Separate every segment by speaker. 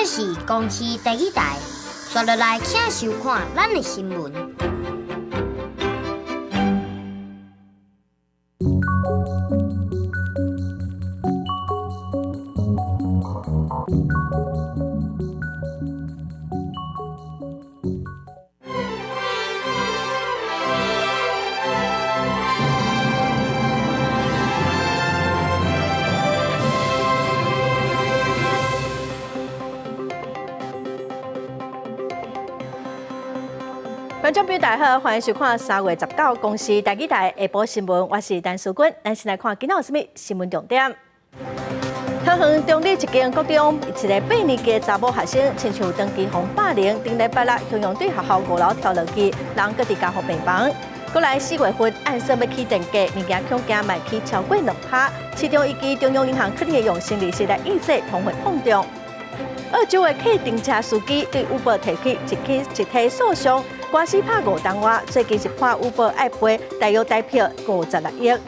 Speaker 1: 這是公視第二台，紲落來請收看咱的新聞。
Speaker 2: 觀眾朋友大家好，歡迎收看3月19公視台語台下晡新聞，我是陳淑君。咱先來看今仔有啥物新聞重點。桃園中壢一間國中，一个八年級的查某學生，親像長期予霸凌，頂禮拜六雄雄對學校五樓跳落去，人閣佇加護病房。過來4月份按算欲起電價，物件恐驚嘛起超過2%。市長依據中央銀行可能會用新利息來抑制通貨膨脹。澳洲的客停車司機對 Uber 提起一起集體訴訟，官司拍五冬外，最近是判 Uber 愛賠大約台幣56億。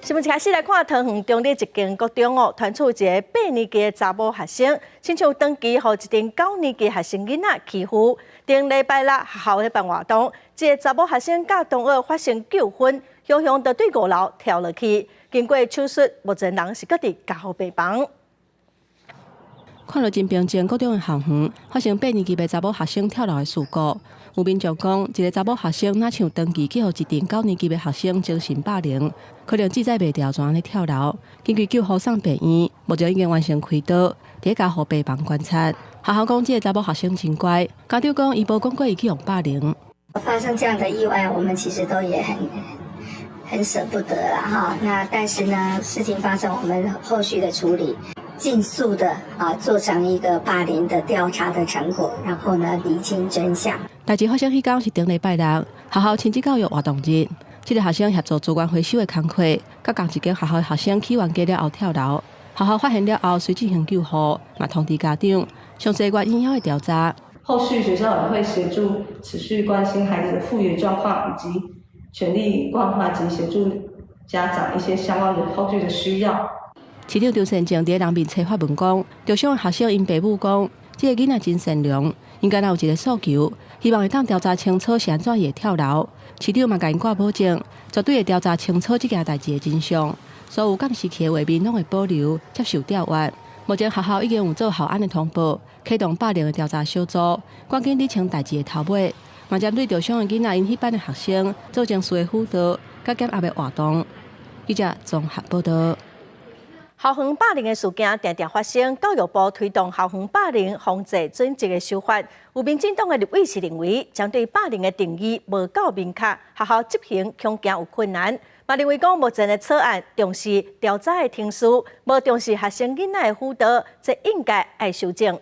Speaker 2: 新聞一開始來看桃園中壢一間國中哦，傳出一个八年級的查某學生，親像長期予一陣九年級學生囡仔欺負。頂禮拜六學校咧辦活動，這个查某學生佮同學發生糾紛，雄雄就對五樓跳落去，經過手術，目前人是閣佇加護病房。
Speaker 3: 看著真平靜，國中的校園發生八年級的查某學生跳樓的事故。有民眾講，一个查某學生若像長期去予一陣九年級的學生精神霸凌，可能志在袂牢，就按呢跳樓。根據救護送病院，目前已經完成開刀，佇加護病房觀察。學校講，這个查某學生真乖，家長講伊無講過伊去予霸凌。
Speaker 4: 發生這樣的意外，我們其實都也很捨不得啦，哈。那但是呢，事情發生，我們後續的處理，盡速的啊，做成一個霸凌的調查的成果，然後呢，釐清真相。
Speaker 3: 代誌發生彼工是頂禮拜六，學校親子教育活動日，這个學生協助資源回收的工課，佮仝一間學校的學生起冤家了後跳樓，學校發現了後，隨進行救護，嘛通知家長，詳細原因猶會調查。
Speaker 5: 後續學校也會協助持續關心孩子的復原狀況，以及全力關懷及協助家長一些相關的後續的需要。
Speaker 3: 市長張善政佇人面冊發文講，受傷的學生𪜶爸母講，這个囡仔真善良，𪜶敢若有一个訴求，希望會當調查清楚是按怎伊會跳樓。市長嘛共𪜶掛保證，絕對會調查清楚這件代誌的真相，所有監視器的畫面攏會保留，接受調閱。目前學校已經有做校安的通報，啟動霸凌的調查小組，趕緊理清代誌的頭尾，嘛針對受傷的囡仔𪜶彼班的學生做情緒的輔導，佮減壓的活動。記者綜合報導。
Speaker 2: 校園霸凌的事件定定發生，教育部推動校園霸凌防治準則的修法。有民進黨的立委是認為，針對霸凌的定義無夠明確，學校執行恐驚有困難。嘛認為講目前的草案重視調查的程序，無重視學生囡仔的輔導，這應該愛修正。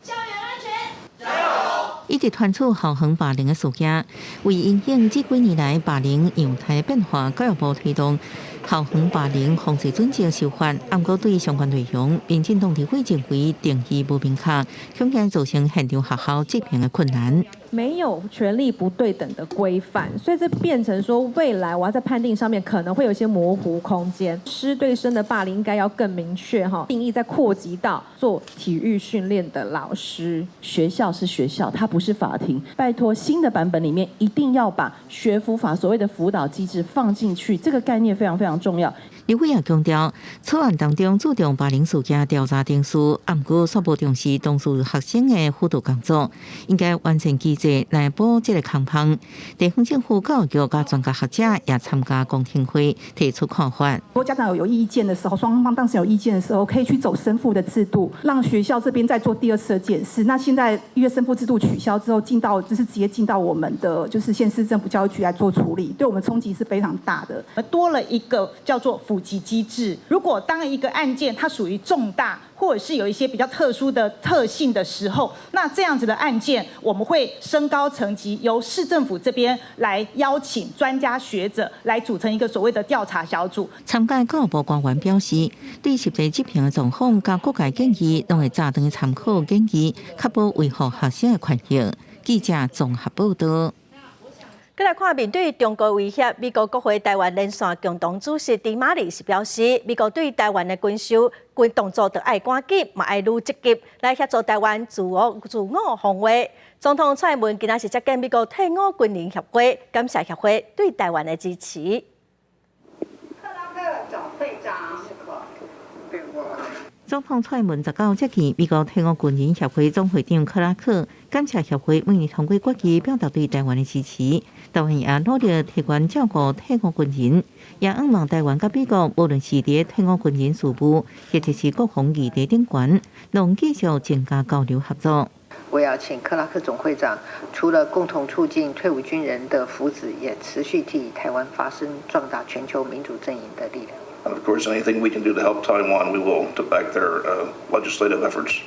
Speaker 6: 校園安全，
Speaker 7: 加油！
Speaker 8: 一直傳出校園霸凌的事件，為因應這幾年來霸凌樣態變化，教育部推動校園霸凌防治準則修法，毋過對相關內容，民進黨立委認為定義無明確，恐驚造成現場學校執行的困難。
Speaker 9: 沒有權力不對等的規範，所以這變成說未來我要在判定上面可能會有一些模糊空間。師對生的霸凌應該要更明確哈，定義再擴及到做體育訓練的老師。
Speaker 10: 學校是學校，它不是法庭。拜託，新的版本裡面一定要把學輔法所謂的輔導機制放進去，這個概念非常非常重要。
Speaker 8: 立委也強調，草案當中注重霸凌事件調查程序，毋過卻無重視當事學生的輔導工作，應該完善機制來補這個空縫。地方政府教育局佮專家學者也參加公聽會，提出看法。
Speaker 11: 如果家長有意見的時候，雙方當事人有意見的時候，可以去走申復的制度，讓學校這邊再做第二次的檢視。那現在因為申復制度取消之後，進到就是直接進到我們的就是縣市政府教育局來做處理，對我們衝擊是非常大的。
Speaker 12: 多了一個叫做輔級機制，如果當一個案件它屬於重大，或者是有一些比較特殊的特性的時候，那這樣子的案件，我們會升高層級，由市政府這邊來邀請專家學者來組成一個所謂的調查小組。
Speaker 8: 參加教育部官員表示，對實際執行的狀況，佮各界建議，攏會早轉參考建議，確保維護學生的權益。記者綜合報導。
Speaker 2: 閣來看面對中國威脅，美國國會台灣連線共同主席迪馬利是表示，美國對台灣的軍售軍動作著愛趕緊，嘛愛愈積極來協助台灣自我防衛。總統蔡英文今仔是接見美國退伍軍人協會，感謝協會對台灣的支持。
Speaker 7: 克拉克總會長。
Speaker 8: 總統蔡英文19接見美國退伍軍人協會總會長克拉克，感謝協會每年通過決議表達對台灣的支持。台灣也努力提懸照顧退伍軍人，也向望台灣佮美國，無論是佇退伍軍人事務，或者是國防議題頂懸，攏繼續增加交流合作。
Speaker 13: 我要請克拉克總會長，除了共同促進退伍軍人的福祉，也持續替台灣發聲，壯大全球民主陣營的力量。
Speaker 14: And of course, anything we can do to help Taiwan, we will to back their legislative efforts.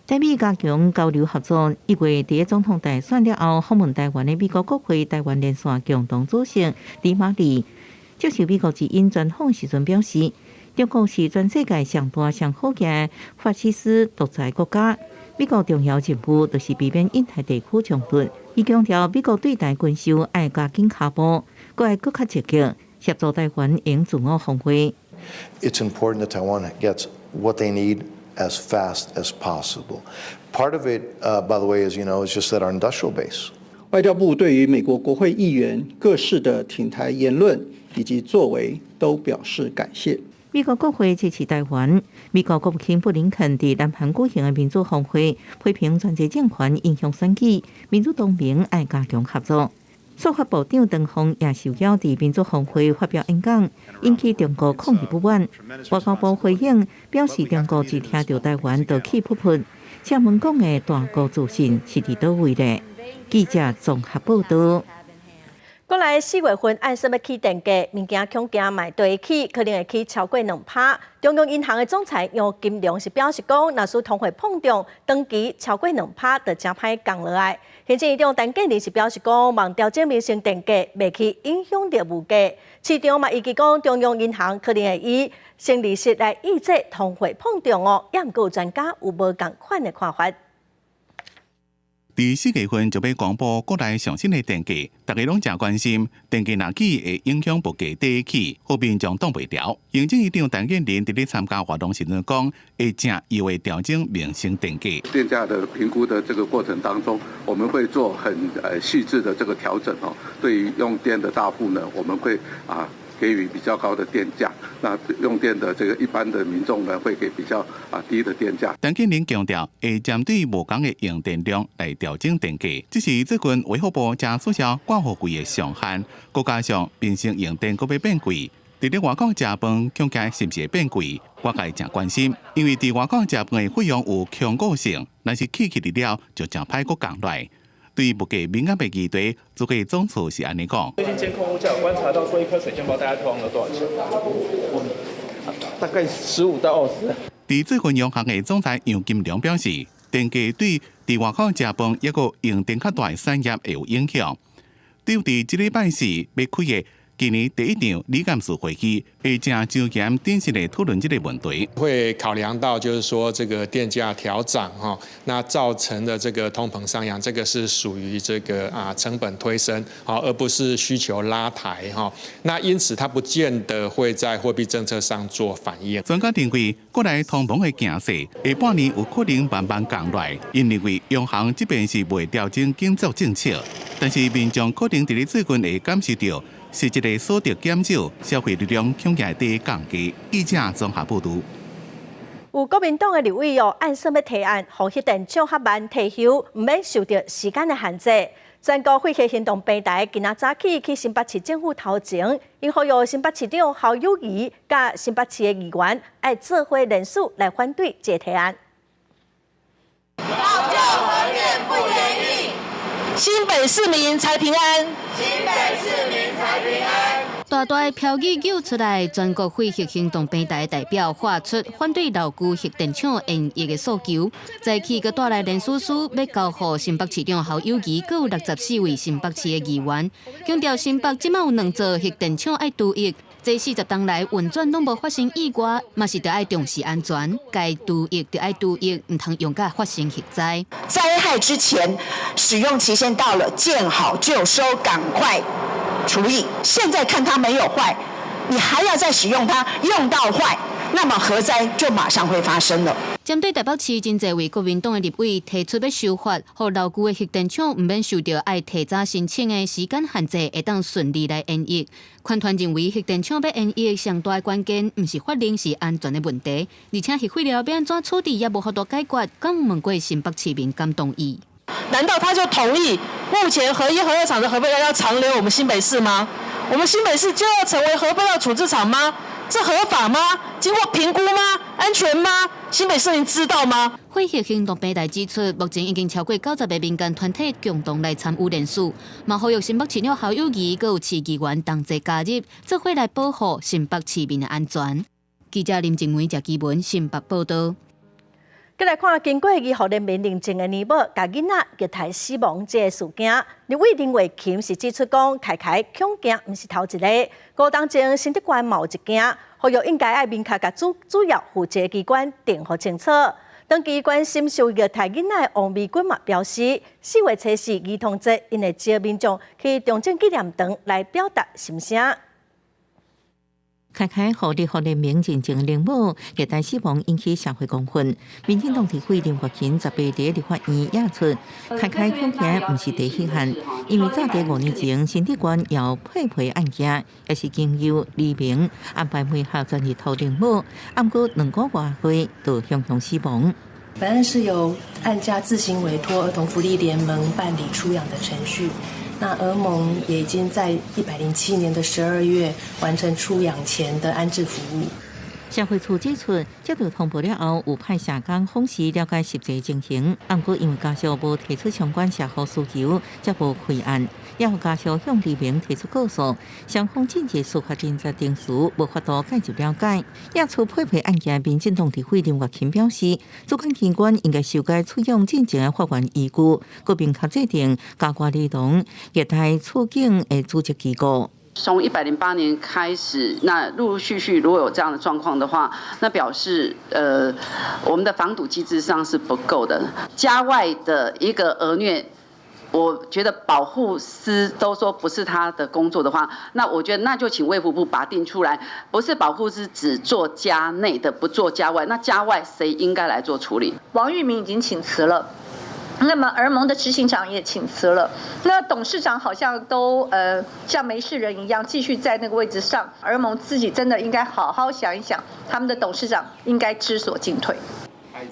Speaker 8: 台美加強交流合作，1月佇總統大選了後訪問台灣的美國國會台灣連線共同主席李馬利接受美國之音專訪時陣表示，中國是全世界上大上好嘅法西斯獨裁國家。美國重要任務就是避免印太地區衝突。伊強調，美國對台軍售愛加緊跤步，閣愛閣較積極協助台灣用自我防衛。
Speaker 15: It's important that Taiwan gets what they need as fast as possible. Part of it, by the way, as you know, is just that our industrial base.
Speaker 16: 外交部對於美國國會議員各式的挺台言論以及作為都表示感謝。
Speaker 8: 美國國會支持台灣。美國國務卿布林肯佇南韓舉行的民主峰會，批評專制政權影響選舉，民主同盟愛加強合作。司法部長唐鳳也受邀佇民主峰會發表演講，引起中國抗議不滿。外交部回應表示，中國一聽著台灣就氣噗噗，請問講的大國自信是佇佗位咧？記者綜合報道。
Speaker 2: 過來4月份按算欲起電價，物件恐驚嘛會起，可能會起超過2%。中央銀行的總裁楊金龍是表示講，若是通貨膨脹長期超過兩趴，就誠歹降落來。行政院長陳建仁是表示講，望調整民生電價，袂去影響著物價。市場嘛預期講，中央銀行可能會以升利息來抑制通貨膨脹哦。也毋過有專家有無仝款的看法。
Speaker 17: 佇4月份就欲公布國內上新的電價，大家攏誠關心電價若起會影響物價底起，予民眾擋袂牢。行政院長陳建仁佇咧參加活動時陣講，會誠優的調整民生電價。
Speaker 18: 電價的評估的這個過程當中，我們會做很細緻的這個調整哦。對於用電的大戶呢，我們會給予比較高的電價，那用電的這個一般的民眾呢，會給比較低的電價。
Speaker 17: 陳建仁強調，會針對無仝的用電量來調整電價。只是最近衛福部才取消掛號費的上限，閣加上民生用電閣欲變貴，佇咧外口食飯，恐驚是毋是會變貴？外界誠關心，因為佇外口食飯的費用有恐高性，若是起起了就誠歹閣降落來。對物價敏感的議題，這個總處是按呢講。
Speaker 19: 最近監控物價有觀察到，說一顆水煎包大概投了多少錢？大概15到20。
Speaker 17: 佇最近央行的總裁楊金龍表示，電價對佇外口食飯抑閣用電較大的產業會有影響。對佇這禮拜四欲開的今年第一場理監事會議，會誠周詳謹慎的討論這個問題。
Speaker 20: 會考量到，就是說這個電價調漲哈，那造成的這個通膨上揚，這個是屬於這個成本推升，好，而不是需求拉抬哈。那因此，它不見得會在貨幣政策上做反應。
Speaker 17: 專家認為，國內通膨的形勢，下半年有可能慢慢降落來。𪜶認為，央行這邊是袂調整緊縮政策，但是民眾可能佇咧最近會感受著。實質的所得減少，消費力量恐驚會降低。記者綜合報導。
Speaker 2: 有國民黨的立委哦，按算欲提案，予核電廠較慢退休，毋免受著時間的限制。全國廢核行動平台今仔早起去新北市政府頭前，𪜶呼籲新北市長侯友宜佮新北市的議員愛做伙聯署來反對這個提案。
Speaker 6: 老舊核電不延役，新北市民才平安。新北市民才平安。
Speaker 21: 大大的標語揪出來，全國廢核行動平台代表發出反對老舊核電廠延役的訴求，早起閣帶來聯署書，欲交予新北市長侯友宜，閣有64位新北市的議員，強調新北這馬有兩座核電廠愛除役，這40冬來運轉攏無發生意外，嘛是著愛重視安全，該除役著愛除役，毋通用甲發生核災。
Speaker 6: 災害之前，使用期限到了，見好就收，趕快除役。現在看它沒有壞，你還要再使用它，用到壞，那麼核災就馬上會發生了。
Speaker 21: 針對台北市真濟位國民黨的立委提出欲修法，予老舊的核電廠毋免受著愛提早申請的時間限制，會當順利來延役。環團認為核電廠欲延役上大的關鍵，毋是法令，是安全的問題。而且核廢料欲按怎處置也無法度解決，敢有問過新北市民敢同意？
Speaker 6: 難道他就同意目前核一、核二廠的核廢料要長留我們新北市嗎？我們新北市就要成為核廢料處置廠嗎？這合法嗎？經過評估嗎？安全嗎？新北市民知道嗎？
Speaker 21: 廢核行動平台指出，目前已經超過90個民間團體共同來參與聯署，嘛呼籲新北市長侯友宜，閣有市議員同齊加入，做伙來保護新北市民的安全。記者林靜梅、謝基文新北報道。
Speaker 2: 閣來看，經過醫護聯盟認證的乳母，共囡仔虐待死亡這个事件，立委林慧琴是指出講，凱凱恐驚毋是頭一个，五冬前新竹縣嘛有一件，呼籲應該愛明確共主要負責機關定予清楚。長期關心受虐待囡仔的王美君嘛表示，4月初四兒童節，𪜶會召民眾去中正紀念堂來表達心聲。
Speaker 8: 凱凱予立法聯盟認證的乳母虐待死亡引起社會公憤。民進黨立委林月琴18佇立法院指出，凱凱恐驚毋是第一項，因為早佇5年前，新竹縣有配皮案件，也是經由黎明安排配合專業托乳母，毋過2個外月就雄雄死亡。
Speaker 1: 本案是由案家自行委託兒童福利聯盟辦理出養的程序。那兒盟也已經在107年的12月完成出養前的安置服務。
Speaker 8: 社會處指出，接到通報了後，有派社工訪視了解實際情形，毋過因為家屬無提出相關社福需求，才無開案。也予家屬向黎明提出告訴，雙方進入司法偵查程序，無法度介入了解。也出配皮案件，民進黨立委林月琴表示，主管機關應該修改出養進前的法源依據，閣明確制定家外兒童虐待處境的主責機構。
Speaker 22: 從108年開始，那陸陸續續如果有這樣的狀況的話，那表示我們的防堵機制上是不夠的。家外的一個兒虐，我覺得保護司都說不是他的工作的話，那我覺得那就請衛福部把它定出來，不是保護司只做家內的，不做家外，那家外誰應該來做處理？
Speaker 23: 王玉明已經請辭了。那麼兒盟的執行長也請辭了，那董事長好像都像沒事人一樣繼續在那個位置上。兒盟自己真的應該好好想一想，他們的董事長應該知所進退。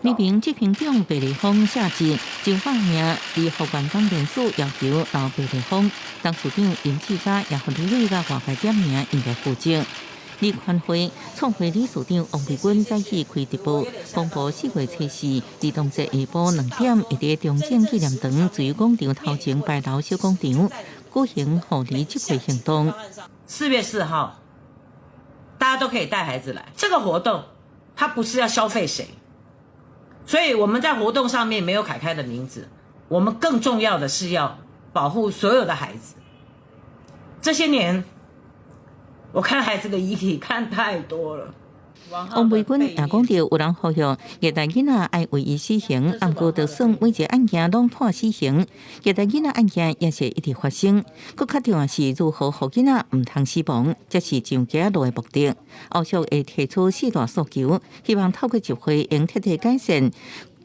Speaker 8: 黎明執行長白麗芳下節就發命立法院長聯署要求留白麗芳，董事長林志嘉也予立委佮外界點名應該負責。立環會創會理事長王美君早起開直播，公布4月初四兒童節下晡2點，會佇中正紀念堂自由廣場頭前牌樓小廣場舉行護兒集會行動。
Speaker 24: 4月4號，大家都可以帶孩子來。這個活動，它不是要消費誰，所以我們在活動上面沒有凱凱的名字。我們更重要的是要保護所有的孩子。這些年，我看孩子的遺體看太多了。
Speaker 8: 王美君也講著，有人呼籲虐待囡仔愛維持死刑，毋過就算每一個案件攏判死刑，虐待囡仔案件也是一直發生。閣較重要是如何予囡仔毋通死亡，才是上街路的目的。後續會提出四大訴求，希望透過集會會徹底改善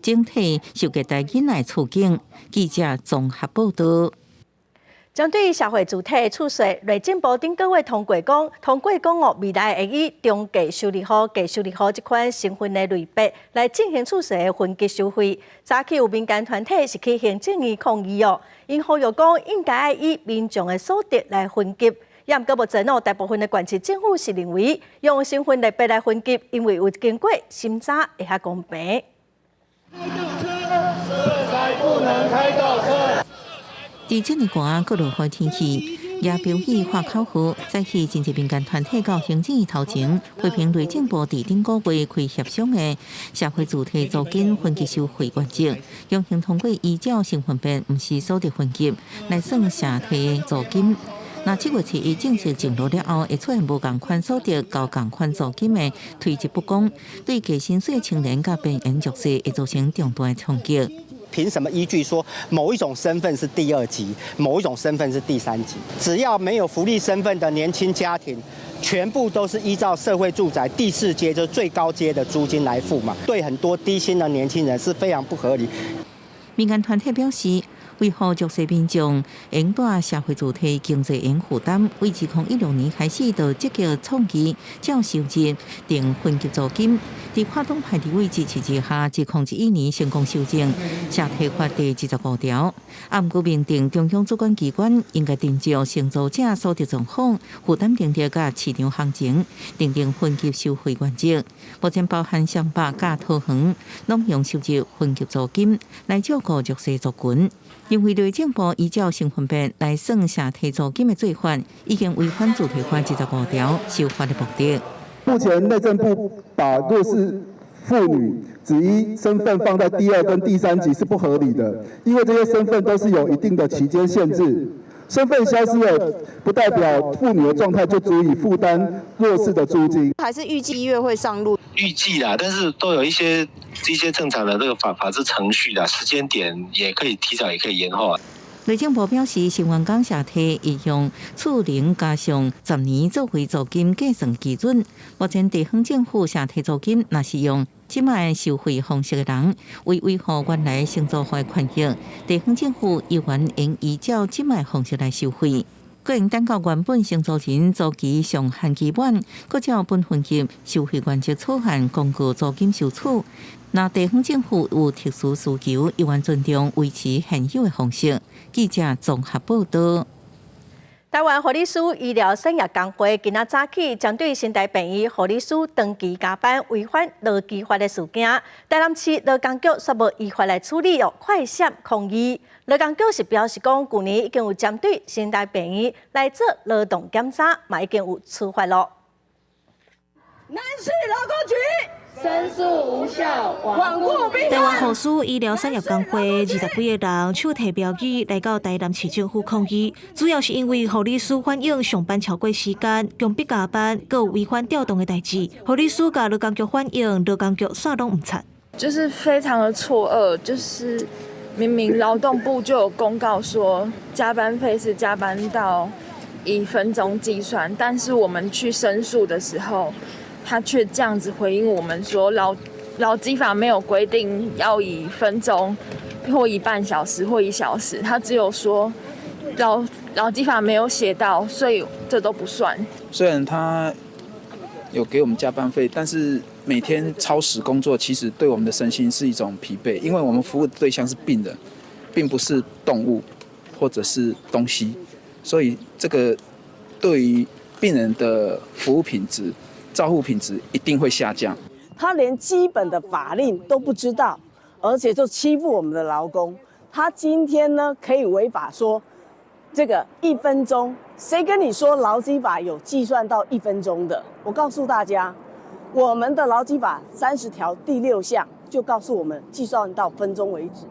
Speaker 8: 整體受虐待囡仔的處境。記者綜合報道。
Speaker 2: 針對社會主體厝稅，內政部頂個月通過講哦，未來會以中低收入戶、低收入戶這款身份的類別來進行厝稅的分級收費。早起有民間團體是去行政院抗議哦，𪜶呼籲講應該以民眾的所得來分級。也毋過目前哦，大部分的縣市政府是認為用身份類別來分級，因為有經過審查會較公平。
Speaker 25: 不能開倒車。
Speaker 8: 佇這呢寒，閣落雨天氣，也標語喊口號，早起真濟民間團體到行政院頭前，批評內政部佇頂個月開協商的社會住宅租金分級收費原則，強行通過依照身份別，毋是所得分級來算社宅租金。若7月7日正式上路了後，會出現無仝款所得、交仝款租金的推擠不公，對低薪水青年佮邊緣弱勢會造成重大的衝擊。
Speaker 3: 憑什麼依據說某一種身份是第二級，某一種身份是第三級？只要沒有福利身份的年輕家庭，全部都是依照社會住宅第四階，就是最高階的租金來付嘛。對很多低薪的年輕人是非常不合理。
Speaker 8: 民間團體表示，維護弱勢民眾應帶社會主體經濟應負擔，為2016年開始就積極倡議照收入定分級租金。佇跨黨派立委支持之下，2011年成功修正社提法第25條。啊，毋過明定中央主管機關應該定照承租者所得狀況、負擔能力佮市場行情，訂定分級收費原則。目前包含雙北佮桃園，攏用收入分級租金來照顧弱勢族群。認為內政部依照身份別來算社提租金的做法，已經違反住提法25條修法的目的。
Speaker 4: 目前內政部把弱勢婦女只依身份放在第二跟第三級是不合理的，因為這些身份都是有一定的期間限制，身份消失了，不代表婦女的狀態就足以負擔弱勢的租金。
Speaker 5: 還是預計1月會上路？
Speaker 9: 預計啦，但是都有一些正常的這個法制程序啦，時間點也可以提早，也可以延後。
Speaker 8: 內政部表示，新員工社提會用厝齡加上10年作為租金計算基準。目前地方政府社提租金，若是用這擺收費方式的人，為維護原來承租戶的權益，地方政府猶原應依照這擺方式來收費。閣應等到原本承租人租期上限期滿，閣照本分級收費原則草案公告租金收取。若地方政府有特殊需求，猶原尊重維持現有的方式。記者綜合報道。
Speaker 2: 台灣護理師醫療產業工會今仔早起針對成大病院護理師長期加班違反勞基法的事件，台南市勞工局煞無依法來處理哦，快閃抗議。勞工局是表示講，舊年已經有針對成大病院來做勞動檢查，嘛已經有處罰囉。
Speaker 10: 南市勞工局申訴無效，罔顧
Speaker 26: 台灣護士醫療產業工會20幾個人手提標語來到台南市政府抗議，主要是因為護理師反映上班超過時間、強迫加班，閣有違反調動的代誌。護理師共勞工局反映，勞工局煞攏毋睬。
Speaker 27: 就是非常的錯愕，就是明明勞動部就有公告說加班費是加班到以分鐘計算，但是我們去申訴的時候，他卻這樣子回應我們說勞基法沒有規定要以分鐘或以半小時或一小時，他只有說勞基法沒有寫到，所以這都不算。
Speaker 28: 雖然他有給我們加班費，但是每天超時工作，其實對我們的身心是一種疲憊，因為我們服務的對象是病人，並不是動物或者是東西，所以這個對於病人的服務品質、照護品質一定會下降。
Speaker 29: 他連基本的法令都不知道，而且就欺負我們的勞工。他今天呢可以違法說，這個一分鐘，誰跟你說勞基法有計算到一分鐘的？我告訴大家，我們的勞基法30條第6項就告訴我們計算到分鐘為止。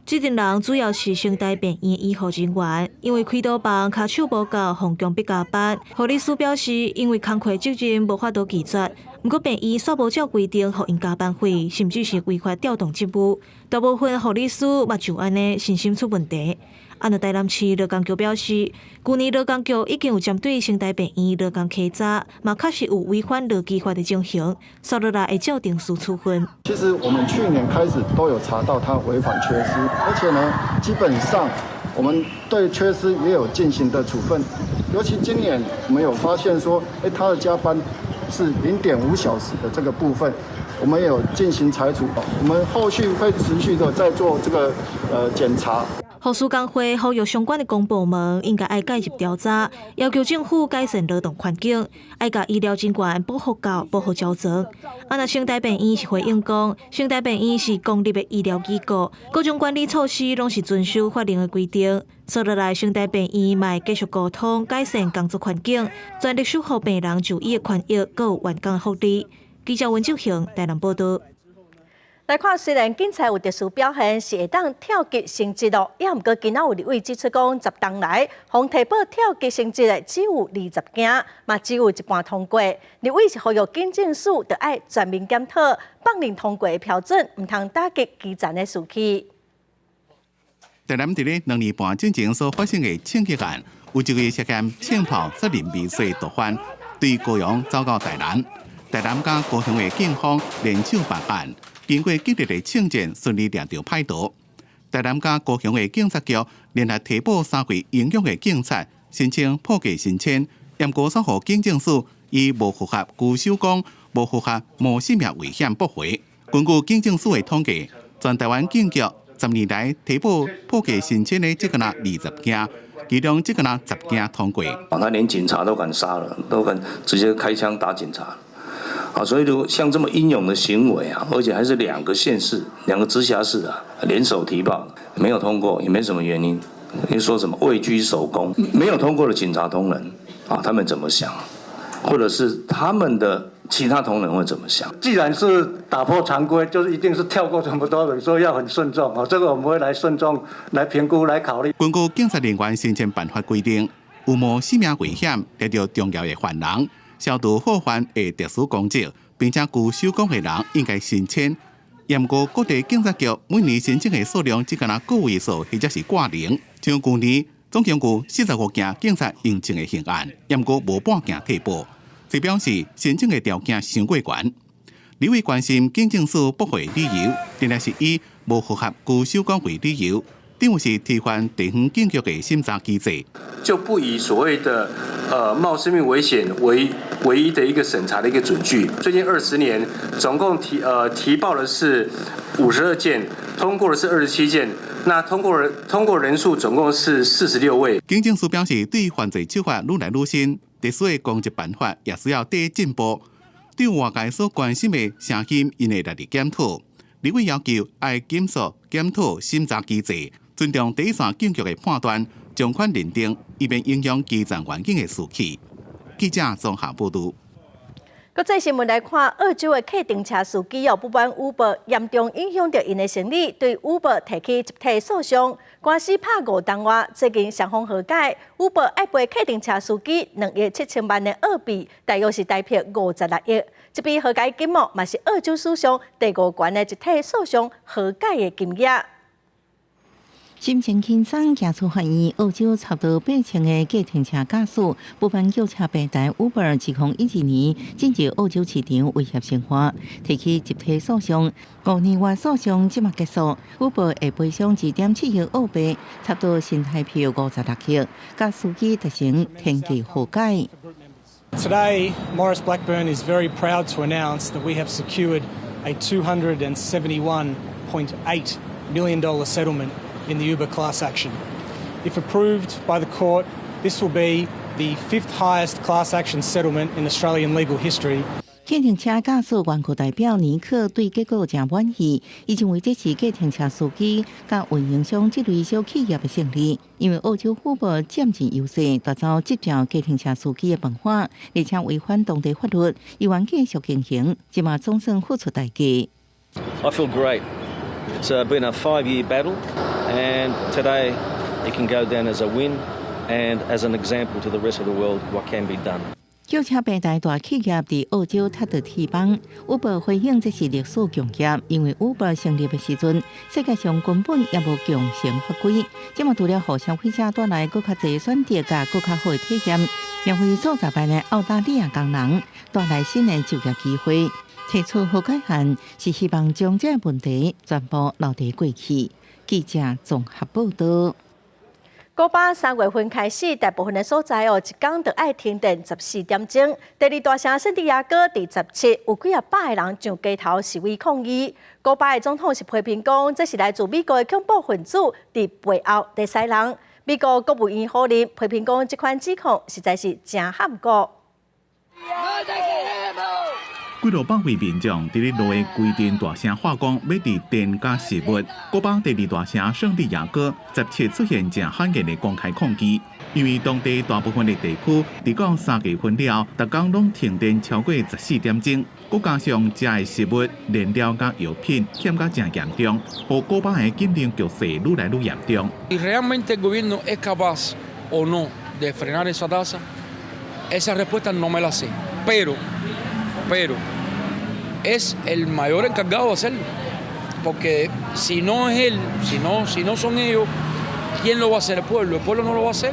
Speaker 26: 這陣人主要是成大病院醫護人員，因為開刀房跤手無夠，予強迫加班。護理師表示，因為工課責任無法度拒絕，毋過病院煞無照規定予𪜶加班費，甚至是違反調動職務。大部分護理師嘛就按呢身心出問題。啊，若台南市勞工局表示，舊年勞工局已經有針對成大病院勞工稽查，嘛確實有違反勞基法的情形，煞落來會照程序處分。
Speaker 4: 其實我們去年開始都有查到他違反缺失，而且呢，基本上我們對缺失也有進行的處分。尤其今年我們有發現說，他的加班是0.5小時的這個部分，我們有進行裁處。我們後續會持續的在做這個檢查。
Speaker 26: 護士工會呼籲相關的公部門應該愛介入調查，要求政府改善勞動環境，愛共醫療人員保護夠，保護周全。啊，若成大病院是回應講，成大病院是公立的醫療機構，各種管理措施攏是遵守法令的規定。煞落來，成大病院嘛會繼續溝通，改善工作環境，全力守護病人就醫的權益，閣有員工的福利。記者溫俊雄台南報道。
Speaker 2: 來看，雖然警察有特殊表現，是會當跳級升職咯，也毋過今仔有立委指出講，10冬來予提報跳級升職的只有20件，嘛只有一半通過。立委是呼籲警政署著愛全面檢討，放任通過的標準，毋通打擊基層的士氣。
Speaker 17: 台南佇咧2年半進前所發生的槍擊案，有一位涉嫌槍炮殺人未遂毒販，對高雄走到台南，台南佮高雄的警方聯手辦案。經過激烈的槍戰，順利掠著歹徒。台南佮高雄的警察局聯合提報三位英勇的警察，申請破格升遷。毋過煞予警政署以無符合拘守綱、無符合冒性命危險駁回。根據警政署的統計，全台灣警局10年來提報破格升遷的這個若20件，其中這個若10件通過。
Speaker 7: 他連警察都敢殺了，都敢直接開槍打警察。啊，所以如果像這麼英勇的行為啊，而且還是兩個縣市、兩個直轄市啊聯手提報，沒有通過，也沒什麼原因。你說什麼位居首功，沒有通過的警察同仁啊，他們怎麼想？或者是他們的其他同仁會怎麼想？
Speaker 11: 既然是打破常規，就是一定是跳過這麼多人，所以要很慎重啊。這個我們會來慎重來評估、來考慮。
Speaker 17: 根據警察人員升遷辦法規定，有冒性命危險、掠著重要的犯人，消除禍患的特殊功績，並且具守功的人應該升遷。毋過各地警察局每年申請的數量只敢若個位數，或者是掛零。像舊年總共有45件警察應徵的刑案，毋過無半件提報，這表示申請的條件傷過懸。立委關心警政署駁回理由，定定是以無符合拘守崗為理由，等於是推翻地方警局的審查機制，
Speaker 12: 就不以所謂的冒生命危險為唯一的一個審查的一個準據。最近20年，總共提報的是52件，通過的是27件，那通過人數總共是46位。
Speaker 17: 警政署表示，對犯罪手法愈來愈新，特殊的攻擊辦法也需要得進步。對外界所關心的聲音，𪜶會來檢討。立委要求愛緊縮檢討審查機制，尊重第一線警局的判斷，從寬認定，以免影響基層員警的士氣。記者綜合報導。
Speaker 2: 國際新聞來看，澳洲的計程車司機哦，不滿 Uber 嚴重影響著𪜶的生理，對 Uber 提起集體訴訟，官司拍5冬外，最近雙方和解，Uber 愛賠計程車司機2億7千萬的澳幣，大約是台幣56億。這筆和解金額嘛是澳洲史上第五懸的集體訴訟和解的金額。
Speaker 8: 心情輕鬆，行出法院。澳洲差不多8000個計程車駕駛，不滿轎車平台 Uber 2012年進入澳洲市場威脅生活，提起集體訴訟。5年外訴訟這馬結束，Uber 會賠償2.7億澳幣，差不多新台幣56億，佮司機達成天價和解。
Speaker 13: Today, Maurice Blackburn is very proud to announce that we have secured a $271.8 million settlement in the Uber class action. If approved by the court, this will be the fifth highest class action settlement in Australian legal history.
Speaker 8: 計程車駕駛員工代表尼克對結果誠滿意，伊認為這是計程車司機佮運營商這類小企業的勝利，因為澳洲 Uber 佔盡優勢，奪走執照計程車司機的飯碗，而且違反當地法律，猶原繼續經營，這馬總算付出代價。
Speaker 14: I feel great. It's been a 5-year battle, and today it can go down as a win and as an example to the rest of the world what can be done.
Speaker 8: 轎車平台大企業佇澳洲踢到鐵枋，Uber 回應這是歷史共業，因為 Uber 成立的時陣，世界上根本猶無共成法規，這馬除了予消費者帶來閣較濟選擇佮閣較好的體驗，也為數十萬的澳大利亞工人帶來新的就業機會。提出和解案是希望將這個問題全部留佇過去。記者綜合報導。
Speaker 2: 古巴3月份開始，大部分的所在哦，一工就愛停電14點鐘。第二大城聖地亞哥佇17有幾仔百个人上街頭示威抗議。古巴的總統是批評講，這是來自美國的恐怖分子佇背後佇使人。美國國務院否認，批評講這款指控實在是誠譀古。
Speaker 17: 幾落百位民眾佇咧路的規定大聲喊講，欲佇電佮食物。古巴第二大城聖地亞哥17出現誠罕見的公開抗議，因為當地大部分的地區佇到3月份了，逐工攏停電超過14點鐘，閣加上食的食物、燃料佮藥品欠甲誠嚴重，予古巴的緊張局勢愈來愈嚴重。
Speaker 1: ¿Realmente el gobierno es capaz o no de frenar esa tasa? Esa respuesta no me la sé, pero es el mayor encargado de hacerlo, porque si no es él, si no son ellos, ¿quién lo va a hacer? El pueblo. El pueblo no lo va a hacer.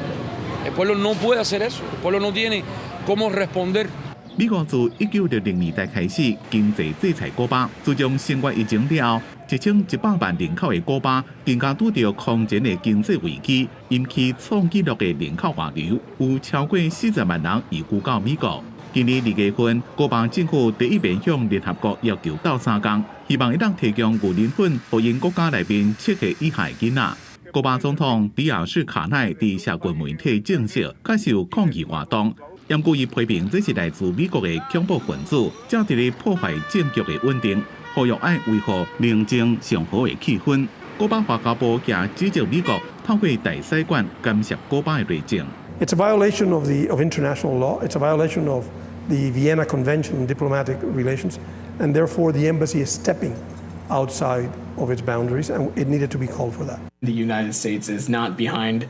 Speaker 1: El pueblo no puede hacer eso. El pueblo no tiene cómo responder.
Speaker 17: 美國自1960年代開始經濟制裁古巴，自從新冠疫情了後，1100萬人口的古巴更加拄著空前的經濟危機，引起創紀錄的人口外流，有超過40萬人移居到美國。今年2月份，古巴政府第一遍向聯合國要求鬥相共，希望會當提供牛奶粉，予𪜶國家內面7歲以下的囡仔。古巴總統迪亞士卡奈佇社群媒體證實，確實有抗議活動。毋過伊批評這是來自美國的恐怖分子，正佇咧破壞政局的穩定，呼籲愛維護寧靜祥和的氣氛。古巴外交部也指責美國透過大使館干涉古巴的內政。
Speaker 6: It's a violation of international law. It's a violation of the Vienna Convention on Diplomatic Relations, and therefore the embassy is stepping outside of its boundaries, and it needed to be called for that.
Speaker 15: The United States is not behind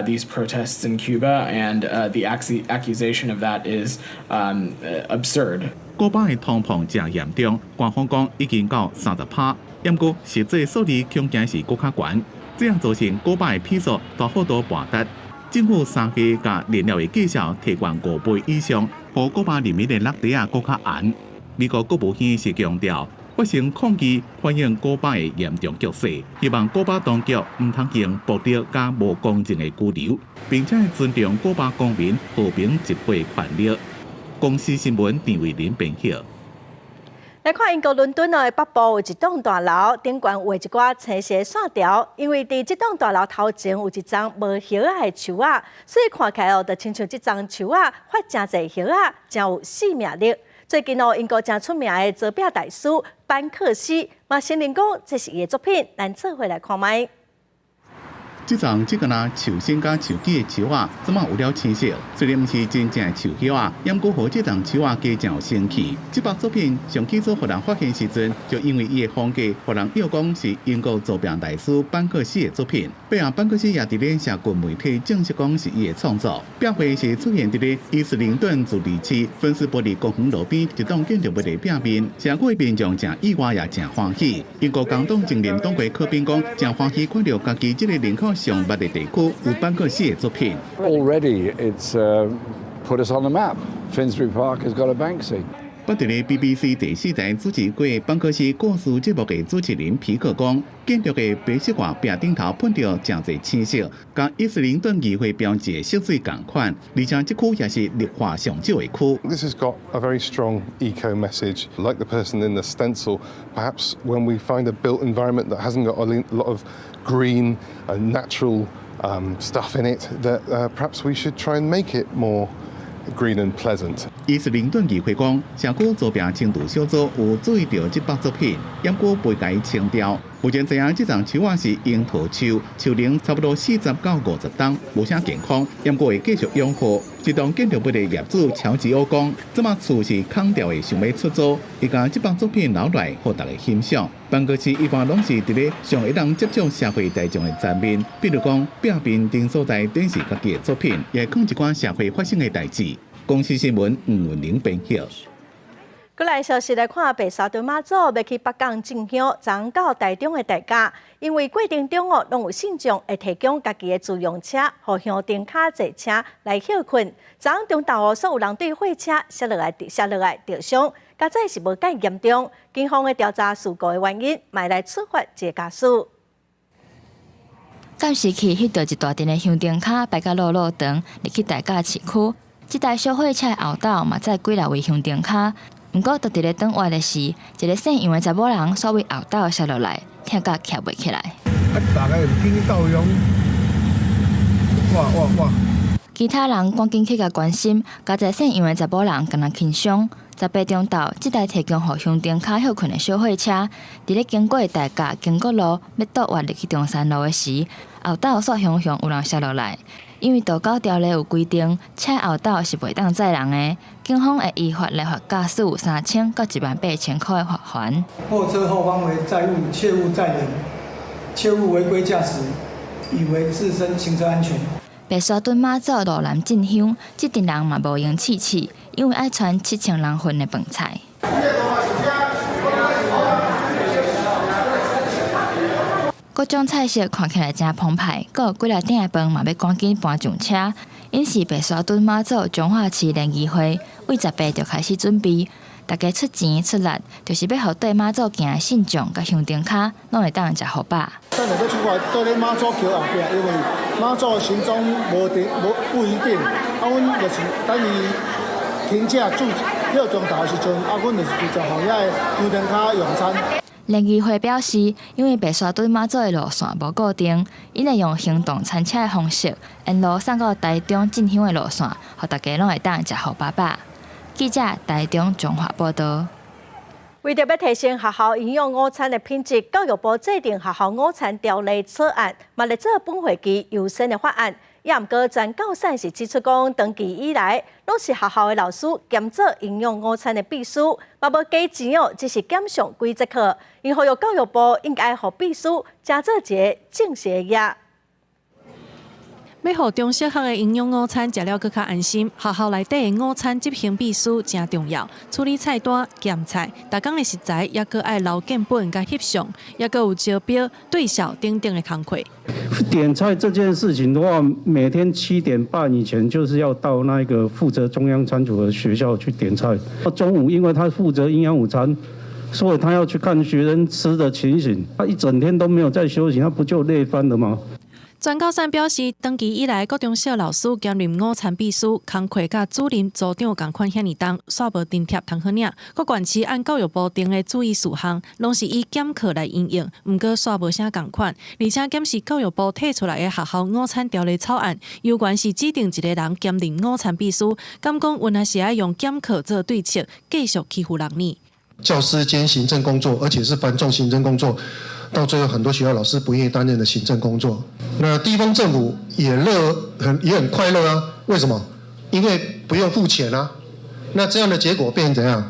Speaker 15: these protests in Cuba, and the accusation of that is absurd.
Speaker 17: 古巴的通膨誠嚴重，官方講已經到30%，毋過實際數字恐驚是閣較懸，這樣造成古巴的披索大幅度跋跌。政府3月共燃料的價數提懸5倍以上，予古巴人民的落袋仔閣較絚。美國國務院是強調，發生抗議反映古巴的嚴重局勢，希望古巴當局毋通用暴力佮無公正的拘留，並且尊重古巴公民和平集會權利。公視新聞陳慧琳編譯。
Speaker 2: 來看英國倫敦的北部有一棟大樓，頂懸畫一寡青色線條，因為佇這棟大樓頭前有一叢無葉仔的樹仔，所以看起來哦，就親像這叢樹仔發誠濟葉仔，誠有生命力。最近哦，英國誠出名的造壁大師班克西嘛承認講這是伊的作品，咱做伙來看覓。
Speaker 17: 這叢這個若樹身佮樹枝的樹仔，這馬有了青色？雖然毋是真正的樹葉仔，毋過予這叢樹仔加誠有生氣。這幅作品上起早予人發現時陣，就因為伊的風格，予人臆講是英國造壁大師班克西的作品。背後班克西也佇咧社群媒體證實講是伊的創作。壁畫是出現佇咧伊斯靈頓自治市芬斯伯里公園路邊一棟建築物的壁面，社區民眾誠意外也誠歡喜。英國工黨前任黨魁柯賓講，誠歡喜看著家己這個人口上密的地區有班克西的作品。
Speaker 16: Already it's put us on the map. Finsbury Park has got a Banksy.
Speaker 17: 不佇咧 BBC 第四台主持過班克西故事節目的主持人皮克講，建築的白色外壁頂頭噴著誠濟青色，佮伊斯靈頓議會標誌的色水仝款，而且這區也是綠化上少的區。
Speaker 18: This has got a very strong eco message. Like the person in the stencil, perhaps when we find a built environment that hasn't got a lot of green and natural stuff in it, that perhaps we should try and make it more green and pleasant.
Speaker 17: 伊斯靈頓議會講，社區造壁清除小組有注意著這幅作品，毋過袂共伊清掉。目前知影這叢樹仔是櫻桃樹，樹齡差不多40到50冬，無啥健康，毋過會繼續養護。這棟建築物的業主喬吉歐講，這馬厝是空掉的，想欲出租，伊共這幅作品留來，予大家欣賞。班克西一般攏是佇咧上會當接觸社會大眾的層面，比如講壁面頂所在展示家己的作品，也講一寡社會發生的代誌。公視新聞吳文玲編譯。
Speaker 2: 過來消息來看，白沙屯媽祖欲去北港進香，昨到台中的大甲，因為過程中哦，攏有信眾會提供家己的自用車，予香燈跤坐車來歇睏。昨中晝哦，所有人對貨車摔落來著傷，佳哉是無介嚴重。警方會調查事故的原因，嘛來處罰這個駕駛。
Speaker 19: 暫時去翕著一大陣的香燈跤排甲落落長，入去大甲市區。這台小貨車後斗嘛載幾若位香燈跤，毋過就佇咧轉彎的時，一个姓楊的查某人煞對後斗摔落來，疼甲徛袂起來。
Speaker 20: 啊，大家緊去救援，哇哇哇！
Speaker 19: 其他人趕緊去共關心，加在姓楊的查某人敢若輕傷。18中晝，這台提供予香燈跤歇睏的小貨車，佇咧經過大甲經國路，欲倒彎入去中山路的時，後斗煞雄雄有人摔落來。因為道交條例有規定，車後斗是袂當載人的，警方會依法來罰駕駛3000到18,000箍的罰鍰。
Speaker 3: 貨車後方為載物，切勿載人，切勿違規駕駛，以維自身行車安全。
Speaker 19: 白沙屯媽祖路南進香，這陣人嘛無閒試試，因為愛傳7000人份的飯菜。各種菜色看起來誠澎湃，閣有幾粒鼎的飯嘛欲趕緊搬上車。𪜶是白沙屯媽祖彰化市聯誼會，為18就開始準備，大家出錢出力，就是欲予綴媽祖行的信眾佮香燈跤攏會當食予飽。
Speaker 5: 等下欲出發，綴咧媽祖轎後壁，因為媽祖的行蹤無定無不一定，啊，阮就是等伊停車駐歇中晝的時陣，啊，阮就是直接予遐个香燈跤用餐。
Speaker 19: 聯誼會表示，因為白沙屯媽祖的路線無固定，𪜶會用行動餐車的方式，沿路送到台中進香的路線，予大家攏會當食予飽飽。記者台中彰化報導。
Speaker 2: 為著欲提升學校營養午餐的品質，教育部制定學校午餐條例草案，嘛列做本會期優先的法案。也毋過，全教散是指出講，長期以來攏是學校的老師兼做營養午餐的秘書，嘛無加錢哦，只是減上幾節課。𪜶呼籲教育部應該予秘書加做一个正式的業。
Speaker 9: 欲予中小學的營養午餐食了閣較安心，學校內底的午餐執行秘書誠重要，處理菜單、檢菜，逐工的食材也閣愛留建本佮翕相，也閣有招標、對銷等等的工課。
Speaker 20: 點菜這件事情的話，每天7點半以前就是要到那個負責中央餐廚的學校去點菜。中午因為他負責營養午餐，所以他要去看學生吃的情形，他一整天都沒有在休息，他不就累翻了嗎？
Speaker 9: 全教散表示，長期以來，各中小老師兼任午餐秘書，工課佮主任、組長仝款遐爾重，煞無津貼通好領。各縣市按教育部定的注意事項，攏是以減課來因應，毋過煞無啥仝款。而且檢視教育部提出來的學校午餐條例草案，猶原是指定一个人兼任午餐秘書，敢講原來是愛用減課做對策，繼續欺負人呢？
Speaker 21: 教師兼行政工作，而且是繁重行政工作。到最後，很多學校老師不願意擔任的行政工作。那地方政府也樂很也很快樂啊？為什麼？因為不用付錢啊。那這樣的結果變成怎樣？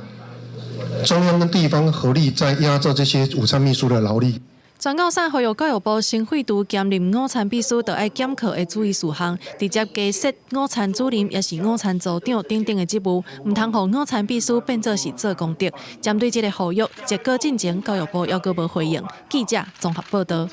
Speaker 21: 中央跟地方合力在壓榨這些午餐秘書的勞力。
Speaker 9: 全教散呼籲教育部先廢除兼任午餐秘書，就愛減課的注意事項，直接加設午餐主任，抑是午餐組長等等的職務，毋通予午餐秘書變做是做功德。針對這个呼籲，結果進前教育部猶閣無回應。記者綜合報導。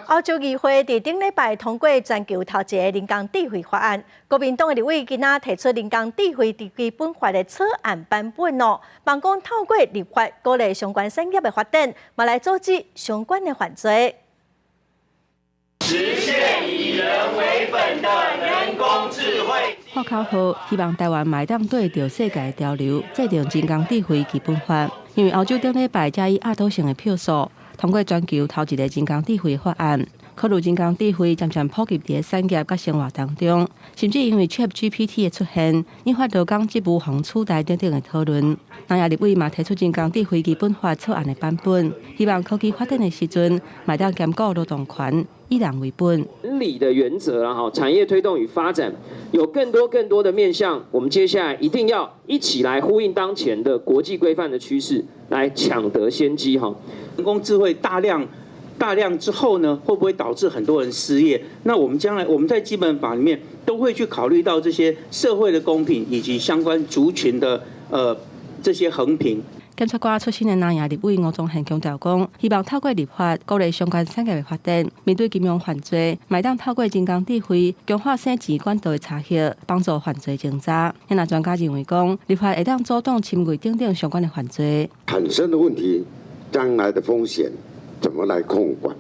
Speaker 2: 歐洲議會佇頂禮拜通過全球頭一个人工智慧法案，國民黨的立委今仔提出人工智慧基本法的草案版本哦，望講透過立法鼓勵相關產業的發展，嘛來阻止相關的犯罪。
Speaker 22: 實現以人為本的人工智慧。
Speaker 23: 喊口號，希望台灣嘛會當對著世界潮流，制定人工智慧基本法。因為歐洲頂禮拜才以壓倒性的票數通過全球頭一个人工智慧法案，考慮人工智慧漸漸普及佇產業佮生活當中，甚至因為 ChatGPT 的出現，引發勞工職務予取代等等的討論。南亞立委嘛提出人工智慧基本法草案的版本，希望科技發展的時陣，嘛會當兼顧勞動權，以人為本。
Speaker 24: 理的原則啊，哈，產業推動與發展有更多更多的面向，我們接下來一定要一起來呼應當前的國際規範的趨勢，來搶得先機哈。
Speaker 25: 人工智慧大量大量之後呢，會不會導致很多人失業？那我們將來我們在基本法裡面都會去考慮到這些社會的公平以及相關族群的這些衡平。
Speaker 23: 檢察官出身的南亞立委吳宗憲強調講，希望透過立法鼓勵相關產業的發展，面對金融犯罪，嘛會當透過人工智慧強化省錢管道的查核，幫助犯罪偵查。那專家認為講，立法會當阻擋侵入等等相關的犯罪
Speaker 30: 產生的問題，將來的風險怎麼來控管？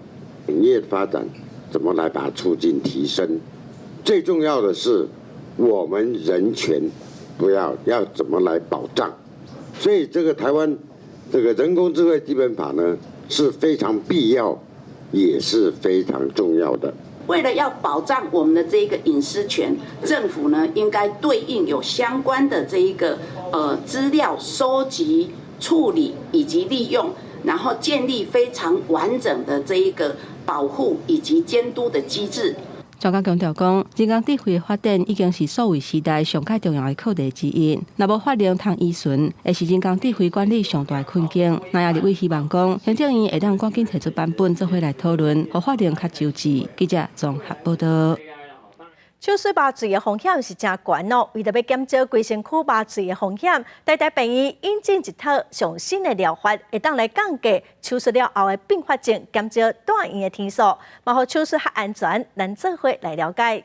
Speaker 30: 產業發展怎麼來把它促進提升？最重要的是，我們人權不要要怎麼來保障？所以這個台灣這個人工智慧基本法呢，是非常必要，也是非常重要的。
Speaker 4: 為了要保障我們的這一個隱私權，政府呢應該對應有相關的這一個資料收集、處理以及利用，然後建立非常完整的這一個保護以及監督的機制。
Speaker 23: 專家強調講，人工智慧的發展已經是數位時代上蓋重要的課題之一。若無法令通依循，會是人工智慧管理上大的困境。那也立委希望講，行政院會當趕緊提出版本，做伙來討論，予法令較周至。記者綜合報道。
Speaker 2: 手術麻醉的風險是誠懸哦，為著欲減少規身軀麻醉的風險，台大病院引進一套上新的療法，會當來降低手術了後的併發症，減少住院的天數，嘛予手術較安全。咱做伙來了解。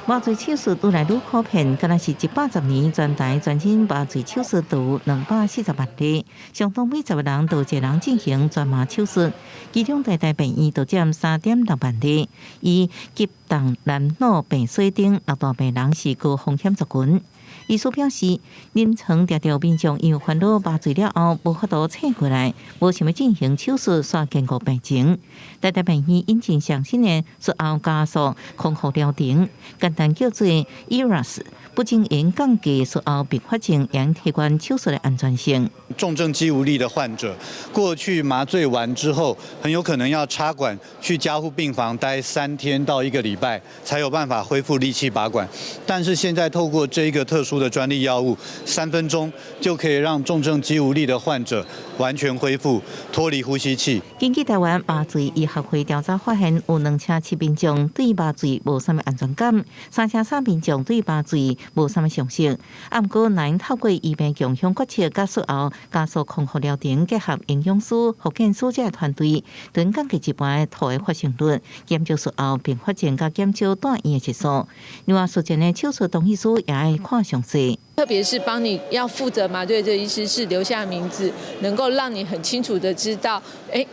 Speaker 8: 麻醉手術愈來愈普遍，敢若是110年全台全身麻醉手術就有240萬例，相當每10個人就有一個人進行全麻手術。其中台大病院就佔3.6萬例，以急重難腦病死等六大病人是高風險族群。醫師表示，臨床常常民眾因為煩惱麻醉了後無法度醒過來，無想欲進行手術，煞延誤病情。台大病院引進上新的術後加速康復療程，簡單叫做 ERAS，不僅能降低術後併發症，也提高手術的安全性。
Speaker 7: 重症肌無力的患者，過去麻醉完之後，很有可能要插管去加護病房待3天到一個禮拜，才有辦法恢復力氣拔管。但是現在透過這一個特殊的專利藥物，3分鐘就可以讓重症肌無力的患者完全恢復，脫離呼吸器。
Speaker 8: 根據台灣麻醉醫學會調查發現，有2成7民眾對麻醉無啥物安全感，3成3民眾對麻醉無啥物常識。啊，毋過，若𪜶透過醫病共享決策，佮術後加速康復療程，結合營養師、復健師這个團隊，能降低一般吐的發生率，減少術後併發症，佮減少住院的日數。另外，術前的手術同意書也愛看詳細。
Speaker 10: 特別是幫你要負責麻醉這醫師是留下名字，能夠讓你很清楚的知道，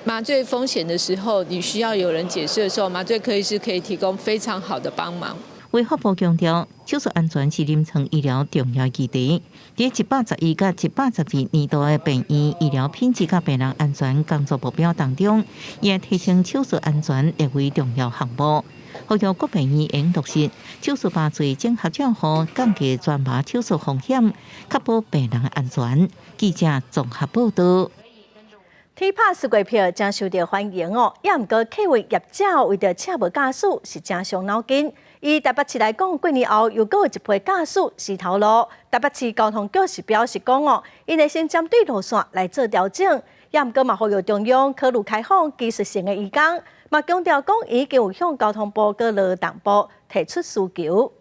Speaker 10: 麻醉風險的時候，你需要有人解釋的時候，麻醉科醫師可以提供非常好的幫忙。
Speaker 8: 衛福部強調，手術安全是臨床醫療重要議題。佇111佮112年度的病院醫療品質佮病人安全工作目標當中，也提升手術安全列為重要項目。呼籲各病院應落實手術麻醉整合照護，降低全麻手術風險，確保病人安全。記者綜合報道。
Speaker 2: 鐵拍絲瓜票誠受著歡迎哦，也毋過客運業者為著請無駕駛是誠傷腦筋。以台北市來講，過年後又閣有一批駕駛辭頭路。台北市交通局是表示講哦，𪜶會先針對路線來做調整，也毋過嘛呼籲中央考慮開放技術性的移工，嘛強調講已經有向交通部佮勞動部提出需求。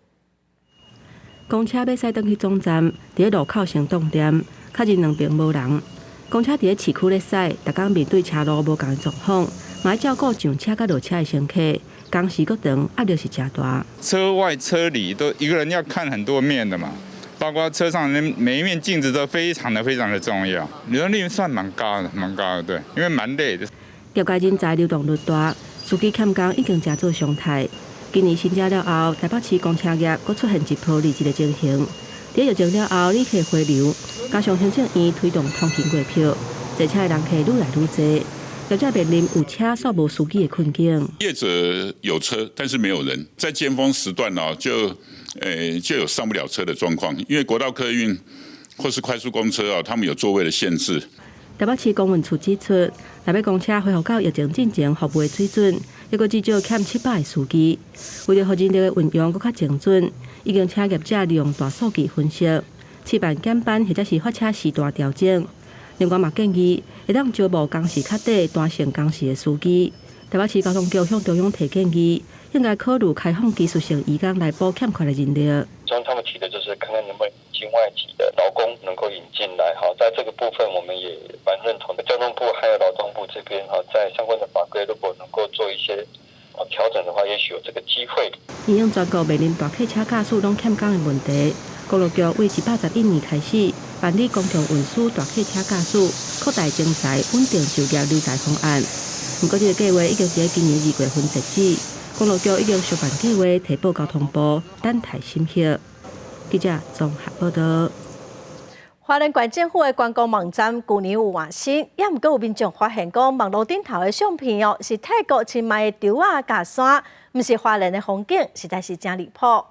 Speaker 23: 公車欲駛轉去總站，佇咧路口先擋點，確認兩爿無人。公車佇咧市區咧駛，逐工面對車路無仝的狀況，嘛愛照顧上車佮落車的乘客，工時閣長，壓力是誠大。
Speaker 11: 車外車裡都一個人要看很多面的嘛，包括車上的每一面鏡子都非常的非常的重要。流動率算蠻高的，蠻高的，對，因為蠻累的。
Speaker 23: 業界人才流動率大，司機欠工已經成做常態。今年新政了後，台北市公車業閣出現一波離職的情形。佇疫情了後，旅客回流，加上行政院推動通勤月票，坐車的人客愈來愈濟，業者面臨有車卻無司機的困境。
Speaker 12: 業者有車，但是沒有人，在尖峰時段呢，就有上不了車的狀況，因為國道客運或是快速公車啊，他們有座位的限制。
Speaker 23: 台北市公運處指出，若欲公車恢復到疫情進前服務的水準，抑閣至少欠700個司機。為著予人力的運用閣較精準，已經請業者利用大數據分析，試辦減班或者是發車時段調整。另外嘛建議，會當招募工時較短、彈性工時的司機。台北市交通局向中央提建議，應該考慮開放技術性移工來補欠缺的人力。
Speaker 13: 像他們提的就是看看能不能引進外籍的勞工能夠引進來，哈，在這個部分我們也蠻認同的。交通部還有勞動部這邊，哈，在相關的法規如果能夠做一些調整的話，也許有這個機會。
Speaker 23: 因應全國面臨大客車駕駛攏欠工的問題，公路局對111年開始辦理公共運輸大客車駕駛擴大徵才、穩定就業留才方案。毋過，這個計畫已經佇今年2月份截止。公路局已經修辦計畫提報交通部，等待審核。記者綜合報道。
Speaker 2: 花蓮縣政府的觀光網站舊年有換新，也毋過有民眾發現講網路頂頭的相片哦，是泰國清邁的柱仔佮山，毋是花蓮的風景，實在是真離譜。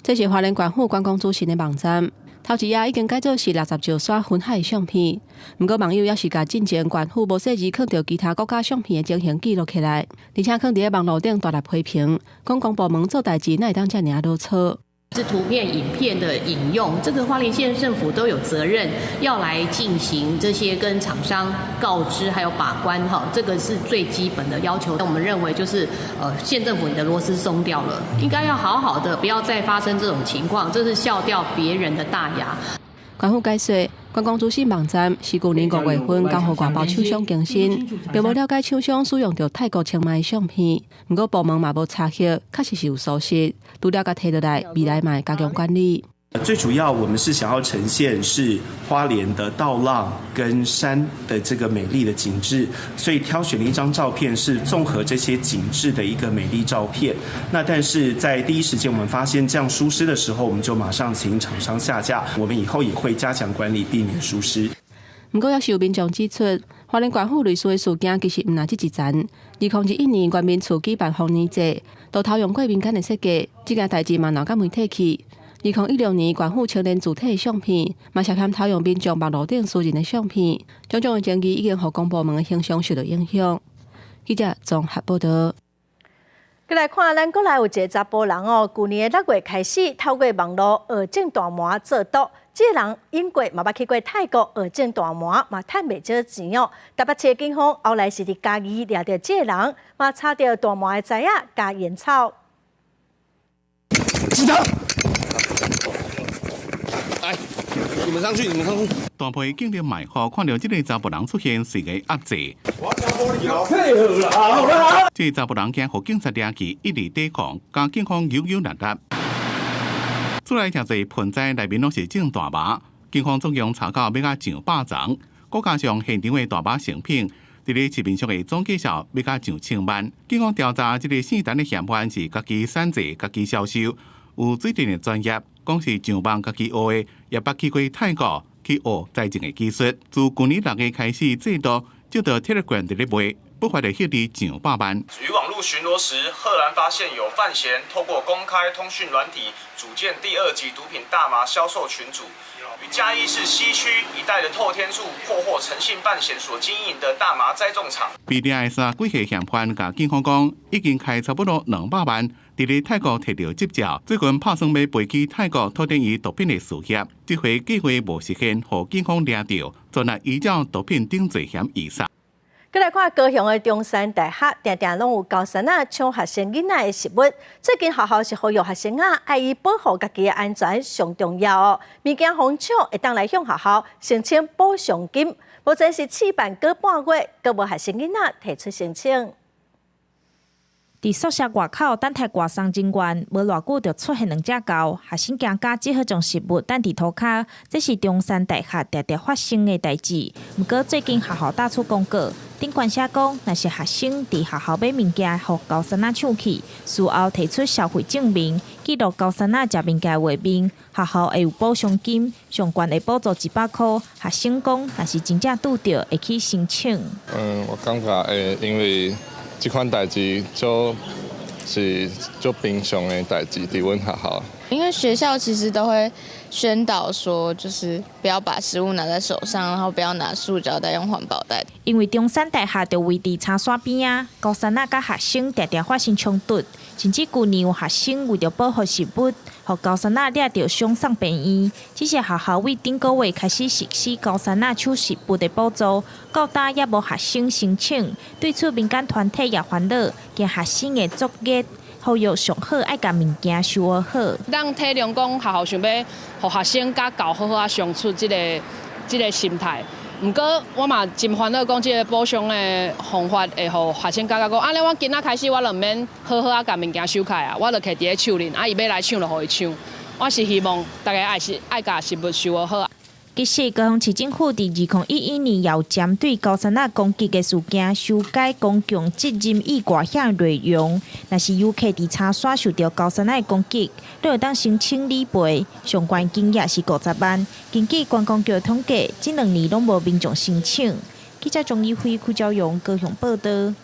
Speaker 23: 這是花蓮縣府觀光中心的網站，頭一頁已經改做是60石山雲海的相片，毋過網友猶是共進前縣府無細膩囥著其他國家相片的情形記錄起來，而且囥佇咧網路頂大力批評，講公部門做代誌哪會當遮爾仔囉嗦。
Speaker 1: 是圖片、影片的引用，這個花蓮縣政府都有責任要來進行這些跟廠商告知，還有把關，哈，這個是最基本的要求。我們認為就是，縣政府你的螺絲鬆掉了，應該要好好的，不要再發生這種情況，這是笑掉別人的大牙。
Speaker 23: 官府解釋，觀光資訊網站是舊年5月份交予外包廠商更新，並無了解廠商使用著泰國清邁的相片。毋過部門嘛無查核，確實是有疏失，除了共提落來，未來嘛會加強管理。
Speaker 6: 最主要，我們是想要呈現是花蓮的稻浪跟山的這個美麗的景致，所以挑選了一張照片是綜合這些景致的一個美麗照片。那但是在第一時間我們發現這樣疏失的時候，我們就馬上請廠商下架。我們以後也會加強管理，避免疏失。
Speaker 23: 毋過，也是有民眾指出，花蓮縣府類似的事件其實毋但這一層。2021年原民厝舉辦豐年祭，都偷用過民間的設計，這件代誌嘛鬧甲媒體去。2016年，縣府青年主體的相片，嘛涉嫌偷用民眾網路頂私人的相片，種種的爭議已經予公部門的形象受到影響。記者綜合報道。
Speaker 2: 閣來看，咱國內有一个查埔人哦，舊年的6月開始透過網路學種大麻做毒，這个人英國嘛捌去過泰國學種大麻，嘛趁袂少錢哦。台北市警方後來是佇嘉義掠著這个人，嘛查著大麻的材仔佮煙草。
Speaker 14: 警察。來，你們上去，你們上去。
Speaker 17: 大批警力埋伏，看著這个查埔人出現，隨個壓制。
Speaker 14: 配合啦，好啦。
Speaker 17: 這个查埔人驚予警察掠去，一直抵抗，共警方扭扭捏捏。厝內誠濟盆栽內面攏是種大麻，警方總共查到欲甲上百叢，閣加上現場的大麻成品，佇咧市面上的總價數欲甲上千萬。警方調查這个姓陳的嫌犯是家己產製、家己銷售，有水電的專業，講是上網家己學的，也捌去過泰國去學栽種的技術。自舊年6月開始製毒，就佇 Telegram 佇咧賣，不法的獲利上百萬。
Speaker 15: 於網路巡邏時，赫然發現有犯嫌透過公開通訊軟體組建第二級毒品大麻銷售群組，於嘉義市西區一帶的透天厝破獲陳姓犯嫌所經營的大麻栽種場。
Speaker 17: 被掠的三十幾歲嫌犯，共警方講已經開差不多200萬，佇咧泰國摕著執照，最近拍算欲飛去泰國拓展伊毒品的事業。這回計劃無實現，予警方掠著，全力依照毒品等罪嫌移送。
Speaker 2: 閣來看高雄的中山大學，定定攏有高三仔搶學生囡仔的食物。最近學校是呼籲學生仔愛以保護家己的安全上重要哦。物件予人搶，會當來向學校申請補償金。目前是試辦閣半月，閣無學生囡仔提出申請。
Speaker 16: 佇宿舍外口等待外送人員，無偌久就出現兩隻猴，學生驚甲只好將食物擲佇塗跤。這是中山大學定定發生的代誌。毋過最近學校打出公告，頂懸寫講，若是學生佇學校買物件，予高三仔搶去，事後提出消費證明，記錄高三仔食物件的畫面，學校會有補償金，上懸會補助100箍。學生講，若是真正拄著，會去申請。
Speaker 18: 我感覺會因為這款代誌就是足平常的代誌，佇阮學校。
Speaker 26: 因為學校其實都會宣導說，就是不要把食物拿在手上，然後不要拿塑膠袋，用環保袋。
Speaker 16: 因為中山大學就位佇柴山邊仔，高三仔佮學生定定發生衝突，甚至舊年有學生為著保護食物，予高三仔掠著傷送病院。只是學校為頂個月開始實施高三仔搶食物的補助，到今猶無學生申請。對此民間團體也煩惱，驚學生的作業。呼籲上好愛共物件收好。
Speaker 27: 咱體諒講學校想欲予學生佮猴好好仔相處，這个心態。毋過我嘛真煩惱，講這个補償的方法會予學生感覺講，按呢我今仔開始我就毋免好好仔共物件收起來啊，我就囥佇咧手裡，啊伊欲來搶就予伊搶。我是希望大家愛是愛共食物收好。
Speaker 16: 其實高雄市政府佇2011年也有針對高山仔攻擊的事件修改公共責任意外險內容。若是遊客佇柴山受著高山仔攻擊，攏會當申請理賠，上懸金額是50萬。根據觀光局統計，這2年攏無民眾申請。記者鍾怡輝、柯昭勇高雄報導。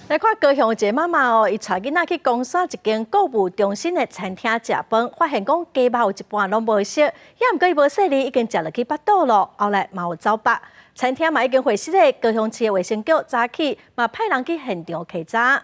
Speaker 2: 來看高雄一个媽媽哦，伊帶囡仔去岡山一間購物中心的餐廳食飯，發現講雞肉有一半攏無熟，也毋過伊無細膩，已經食落去腹肚咯。後來嘛有走腹，餐廳嘛已經回實咧，高雄市的衛生局早起嘛派人去現場稽查。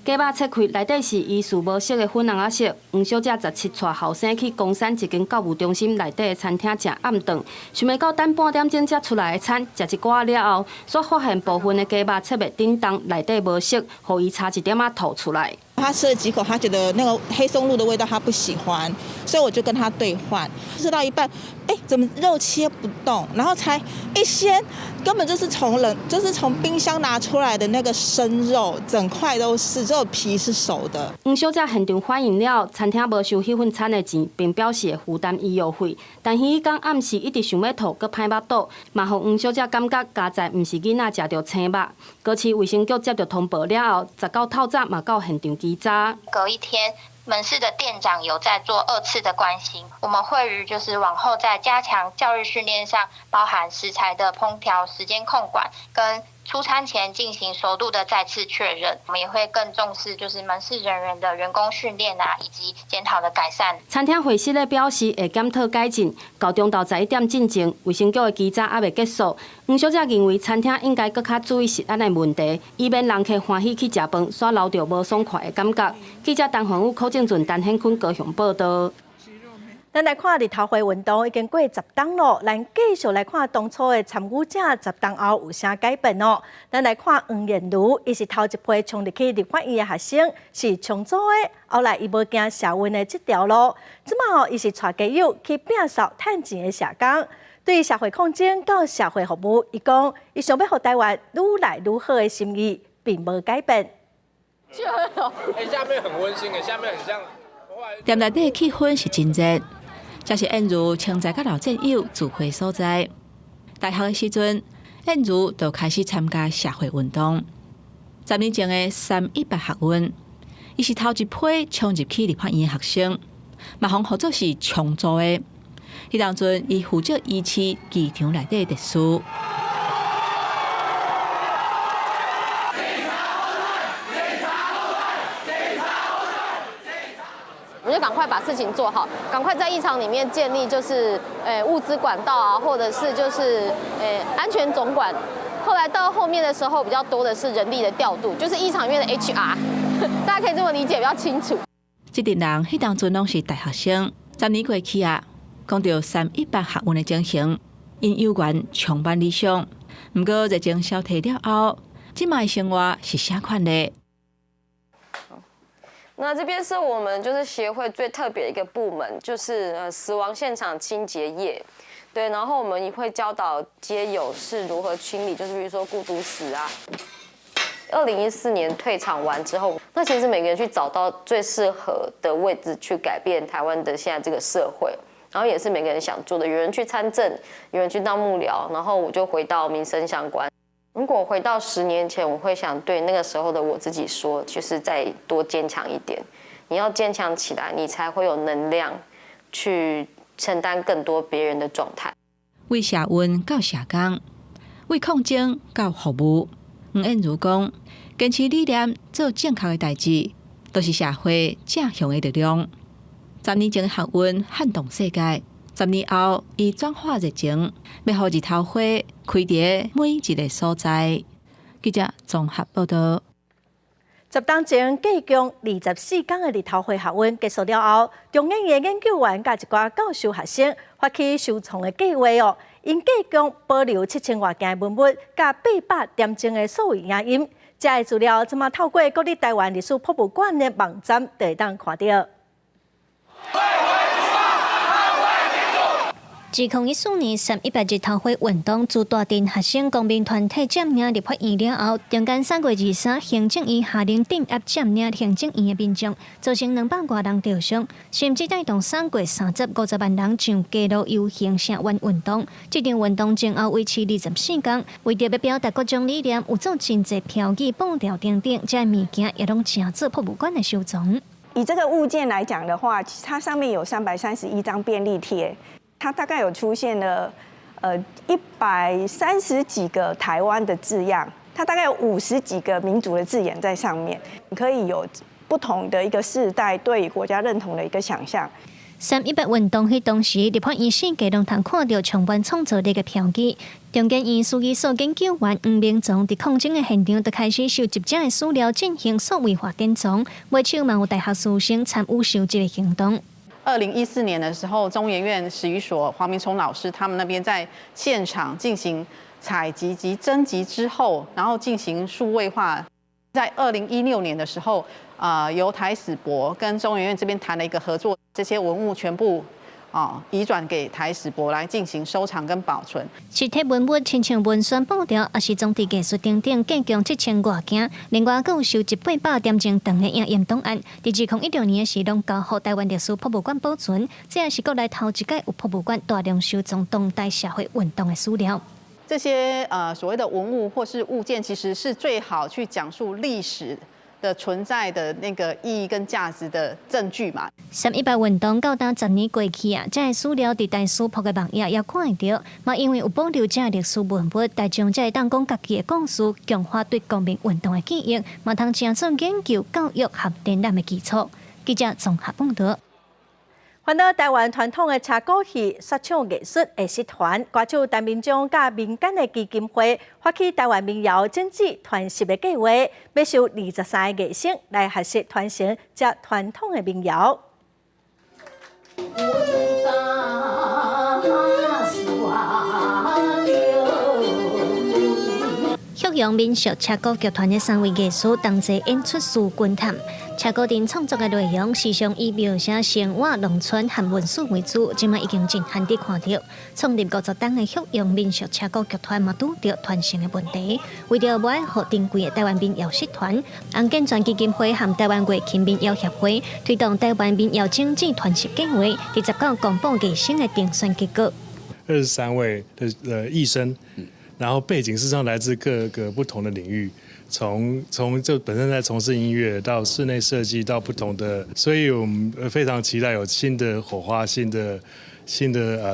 Speaker 3: 雞肉切開，內底是疑似無熟的粉紅仔色。黃小姐17帶後生去岡山一間購物中心內底的餐廳食暗頓，想袂到等半點鐘才出來的餐，食一寡了後，煞發現部分的雞肉切袂振動，內底無熟，予伊差一點仔吐出來。
Speaker 5: 他吃了幾口，他覺得那個黑松露的味道他不喜歡，所以我就跟他兌換。吃到一半，哎，怎麼肉切不動？然後才一鮮，根本就是從冷，就是從冰箱拿出來的那個生肉，整塊都是，只有皮是熟的。
Speaker 3: 黃小姐現場反映了，餐廳無收彼份餐的錢，並表示會負擔醫藥費。但是彼工暗時一直想欲吐，閣歹腹肚，嘛予黃小姐感覺佳哉毋是囡仔食著生肉。高市衛生局接著通報了後，19透早嘛到現場稽查。
Speaker 9: 隔一天，門市的店長有在做二次的關心。我們會於就是往後在加強教育訓練上，包含食材的烹調時間控管跟出餐前進行熟度的再次確認。我們也會更重視就是門市人員的員工訓練啊，以及檢討的改善。
Speaker 3: 餐廳會室咧表示會檢討改進，到中晝11點進前，衛生局的稽查猶未結束。黃小姐認為餐廳應該閣較注意食安的問題，以免人客歡喜去食飯，煞留著無爽快的感覺。記者陳宏宇、柯正俊、陳顯坤高雄報導。
Speaker 2: 咱來看日頭花運動已經過10冬咯，咱繼續來看當初的參與者十冬後有啥改變哦。咱來看黃燕如，伊是頭一批衝入去立法院的學生，是衝組的，後來伊無驚社運的這條路，這馬哦，伊是帶家友去摒掃趁錢的社工，對社會抗爭到社會服務，伊講伊想欲予台灣愈來愈好的心意，並無改變。
Speaker 14: 欸，下面很溫馨誒，下面很像。
Speaker 19: 店內底氣氛是真熱。這是燕如清在佮老戰友聚會所在。大學的時陣，燕如就開始參加社會運動。10年前的318學運，伊是頭一批衝入去立法院的學生，嘛予號做是衝組的。彼當陣，伊負責維持機場內底的秩序。
Speaker 20: 我們就趕快把事情做好，趕快在議場裡面建立就是物資管道啊，或者是就是安全總管。後來到後面的時候，比較多的是人力的調度，就是議場裡面的 HR，大家可以這麼理解比較清楚。
Speaker 19: 這陣人彼當陣攏是大學生，10年過去啊，講著318學運的情形，𪜶猶原充滿理想。毋過熱情消退了後，這擺的生活是啥款的？
Speaker 21: 那這邊是我們就是協會最特別一個部門，就是死亡現場清潔業，對，然後我們也會教導街友是如何清理，就是比如說孤獨死啊。2014年退場完之後，那其實每個人去找到最適合的位置去改變台灣的現在這個社會，然後也是每個人想做的，有人去參政，有人去當幕僚，然後我就回到民生相關。如果回到10年前，我會想對那個時候的我自己說，就是再多堅強一點。你要堅強起來，你才會有能量去承擔更多別人的狀態。
Speaker 19: 為社運到社工，為抗爭到服務。黃燕如講，堅持理念做正確的代誌，都是社會正向的力量。十年前的學運撼動世界。10年後，伊轉化熱情，欲予日頭花開佇每一個所在。記者綜合報導。
Speaker 2: 10冬前，計共24工的日頭花學運結束了後，中研院研究員佮一寡教授學生發起收藏的計劃哦，𪜶計共保留7000外件文物，佮800點鐘的數位影音，這个資料這馬透過國立臺灣歷史博物館的網站就會當看著。
Speaker 4: 2014年3·18日頭火運動自大鎮學生公民團體佔領立法院了後，中間3月23，行政院下令鎮壓佔領行政院的民眾，造成200外人受傷，甚至帶動3月30 50萬人上街路遊行聲援運動。這場運動前後維持24天，為著欲表達各種理念，有做真濟標語、布條等等，這物件也攏成做博物館的收藏。
Speaker 7: 以這個物件來講的話，它上面有331張便利貼。它大概有出現了，130幾個台灣的字樣，它大概有50幾個民主的字眼在上面，可以有不同的一個世代對國家認同的一個想象。
Speaker 4: 3·18運動彼當時，立法院四界攏通看著充滿創造力的標語。中研院史語所研究員黃明宗佇抗爭的現場，就開始收集這个史料進行數位化典藏。尾手嘛有大學師生參與收集的行動。
Speaker 8: 2014年的時候，中研院史語所黃明崇老師他們那邊在現場進行採集及徵集之後，然後進行數位化。在2016年的時候，由台史博跟中研院這邊談了一個合作，這些文物全部移轉給台史博來進行收藏跟保存。
Speaker 4: 實體文物親像文宣布條，抑是裝置藝術等等，共計7000外件。另外，閣有收集800點鐘長的影音檔案。佇2016年時，攏交予台灣歷史博物館保存。這也是國內頭一擺有博物館大量收藏當代社會運動的史料。
Speaker 8: 這些所謂的文物或是物件，其實是最好去講述歷史的存在的那個意義跟價值的證據嘛。
Speaker 4: 3·18運動到今10年過去啊，這个史料佇台史博的網頁也看會著。嘛，因為有保留這个歷史文物，大眾才會當講家己的故事，強化對公民運動的記憶，嘛通成做研究、教育和展覽的基礎。記者綜合報導。
Speaker 2: 翻到台灣傳統的車鼓戲說唱藝術的失傳，歌手陳明章佮民間的基金會發起台灣民謠種子傳習的計劃，欲收23個藝生來學習傳承這傳統的民謠。
Speaker 4: 旭陽民俗車鼓劇團的三位藝師同齊演出《思君探》。車鼓陣創作的內容時常以描寫生活、農村和文史為主，這馬已經真罕得看著。創立50冬的旭陽民俗車鼓劇團嘛，拄著傳承的問題，為著無愛予珍貴的台灣民謠失傳，洪建全基金會和台灣月琴民謠協會推動台灣民謠種子傳習計劃，佇19公布藝生的遴選結果。
Speaker 10: 23位的藝生。然後背景事實上來自各個不同的領域，從就本身在從事音樂到室內設計到不同的，所以我們非常期待有新的火花、新的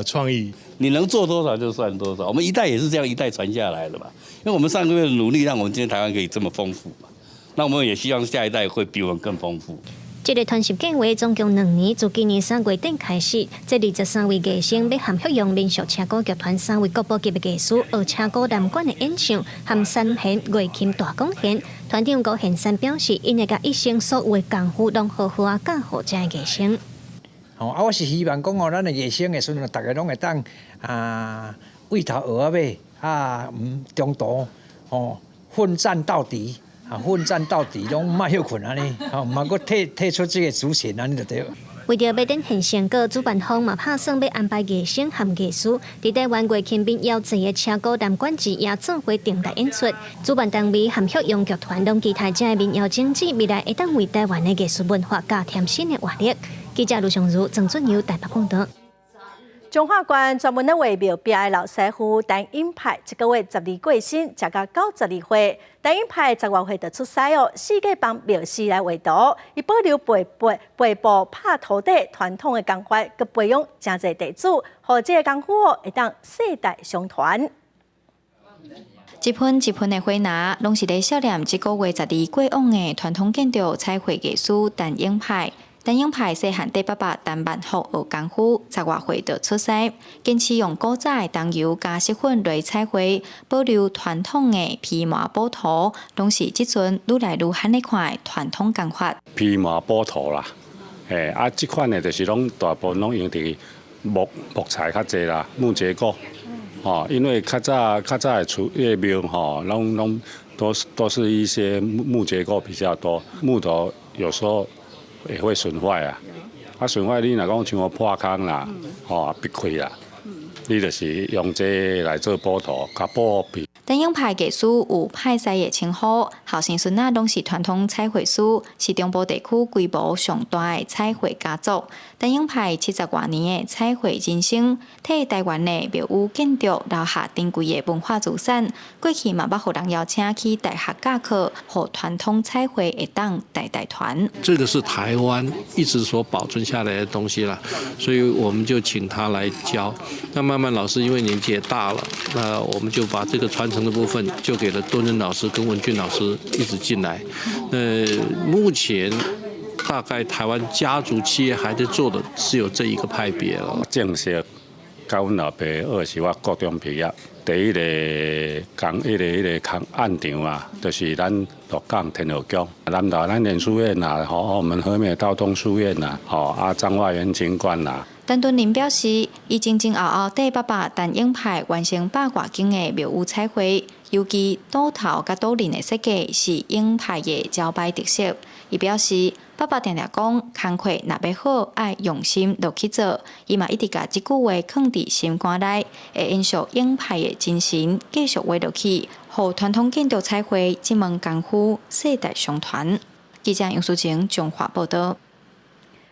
Speaker 10: 創意。
Speaker 22: 你能做多少就算多少，我們一代也是這樣一代傳下來的嘛。因為我們上個月的努力，讓我們今天台灣可以這麼豐富嘛。那我們也希望下一代會比我們更豐富。
Speaker 4: 這個傳習計劃總共2年，自今年3月底開始。這23位藝生欲和旭陽民俗車鼓劇團三位國寶級的藝師學車鼓南管的演唱和三弦月琴大管弦。團長高賢山表示，𪜶會共一生所有的功夫攏好好仔教予這个藝生。
Speaker 24: 吼啊！我是希望講哦，咱的藝生的時陣，逐个攏會當啊，為頭學到尾啊，毋中途吼奮戰到底。啊，奮戰到底，攏莫歇睏按呢，吼，毋通閣退出這個主線按呢就對。
Speaker 4: 為著欲展現成果，主辦方嘛拍算欲安排藝生和藝師，佇台灣月琴民謠祭的車鼓南管之夜做伙登台演出。主辦單位和旭陽劇團攏期待這个民謠種子未來會當為台灣的藝術文化加添新的活力。記者盧尚如、鄭俊友台北報導。
Speaker 2: 彰化縣專門咧畫廟壁的老師傅陳永派，這個月12過身，食甲92歲。陳永派10外歲就出師哦，四界幫廟師來畫圖，伊保留背布拍塗底傳統的工法，閣培養誠濟弟子，予這个功夫哦會當世代相傳。
Speaker 25: 一盆一盆的花籃，攏是咧數念這個月12過往的傳統建築彩繪藝師陳永派。陳永派細漢綴爸爸陳萬福學功夫，10外歲就出師，堅持用古早的桐油加色粉來彩繪，保留傳統的披麻補塗，攏是這陣愈來愈罕咧看的傳統工法。
Speaker 28: 披麻補塗啦，嘿，啊，這款的就是攏大部分攏用佇木材較濟啦，木結構，吼，因為較早的厝的廟吼，攏都是一些木結構比較多，木頭有時候也會損壞啊，啊損壞你若講像破空啦，吼，閉開啦，你就是用這來做補塗，較補皮。
Speaker 25: 陳永派藝師有派師的稱呼，後生孫仔攏是傳統彩繪師，是中部地區規模上大的彩繪家族。陳永派70外年的彩繪人生，替台灣的廟宇建築留下珍貴的文化資產。過去嘛捌予人邀請去大學教課，予傳統彩繪會當代代傳。
Speaker 1: 這個是台灣一直所保存下來的東西啦，所以我們就請他來教。那慢慢老師因為年紀也大了，那我們就把這個傳承的部分就給了敦仁老師跟文俊老師一直進來。那目前大概台灣家族企業還在做的只有這一個派別了。
Speaker 28: 正式佮阮老爸學是我高中畢業，第一個工，彼個工案場啊，就是咱鹿港天后宮，南投咱蓮書院啦，吼，我們和美道東書院啦，吼，啊，彰化元景觀啦。
Speaker 25: 陳敦仁表示，伊前前後後綴爸爸陳永派完成100外間的廟宇彩繪，尤其島頭佮島林的設計是永派的招牌特色。伊表示，爸爸定定講，工課若欲好，愛用心落去做。伊嘛一直共這句話囥佇心肝內，會延續永派的精神，繼續畫落去，予傳統建築彩繪這門功夫世代相傳。記者楊淑晴彰化報導。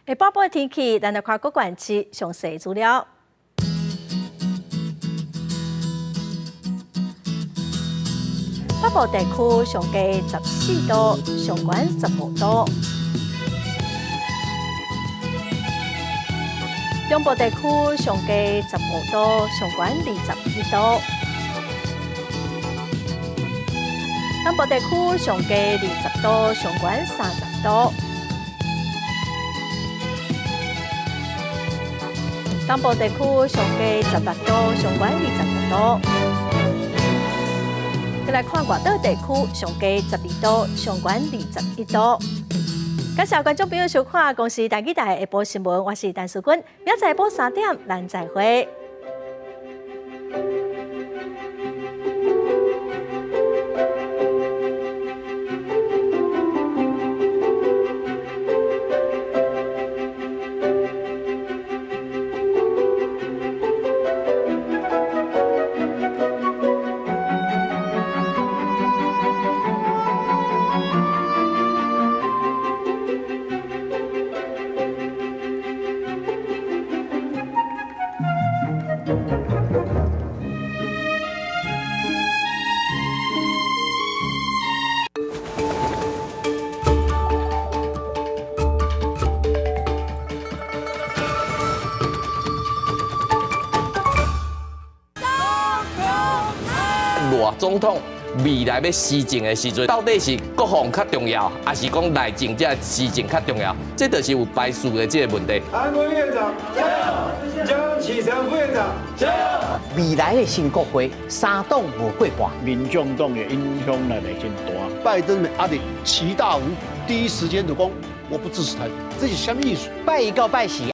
Speaker 2: 下晡的天氣，咱來看各縣市詳細資料。北部地區上低14度，上懸15度；中部地區上低15度，上懸21度；南部地區上低20度，上懸30度。東部地區上低18度，上懸25度。再來看外島地區上低12度，上懸21度。感謝觀眾朋友收看《公視台語台下晡新聞》，我是陳淑君，明仔載下晡3點，咱再會。
Speaker 6: 總統未來欲施政的時陣，到底是國防較重要，還是講內政這施政較重要？這就是有排序的這個問題。
Speaker 11: 韓國院長加油！江啟臣副院長加油！
Speaker 12: 未來的新國會三黨無過半，
Speaker 13: 民眾黨的影響力會真大。
Speaker 15: 拜登的壓力極大無，第一時間就講我不支持台獨，這是啥物意思？
Speaker 12: 拜一到拜四。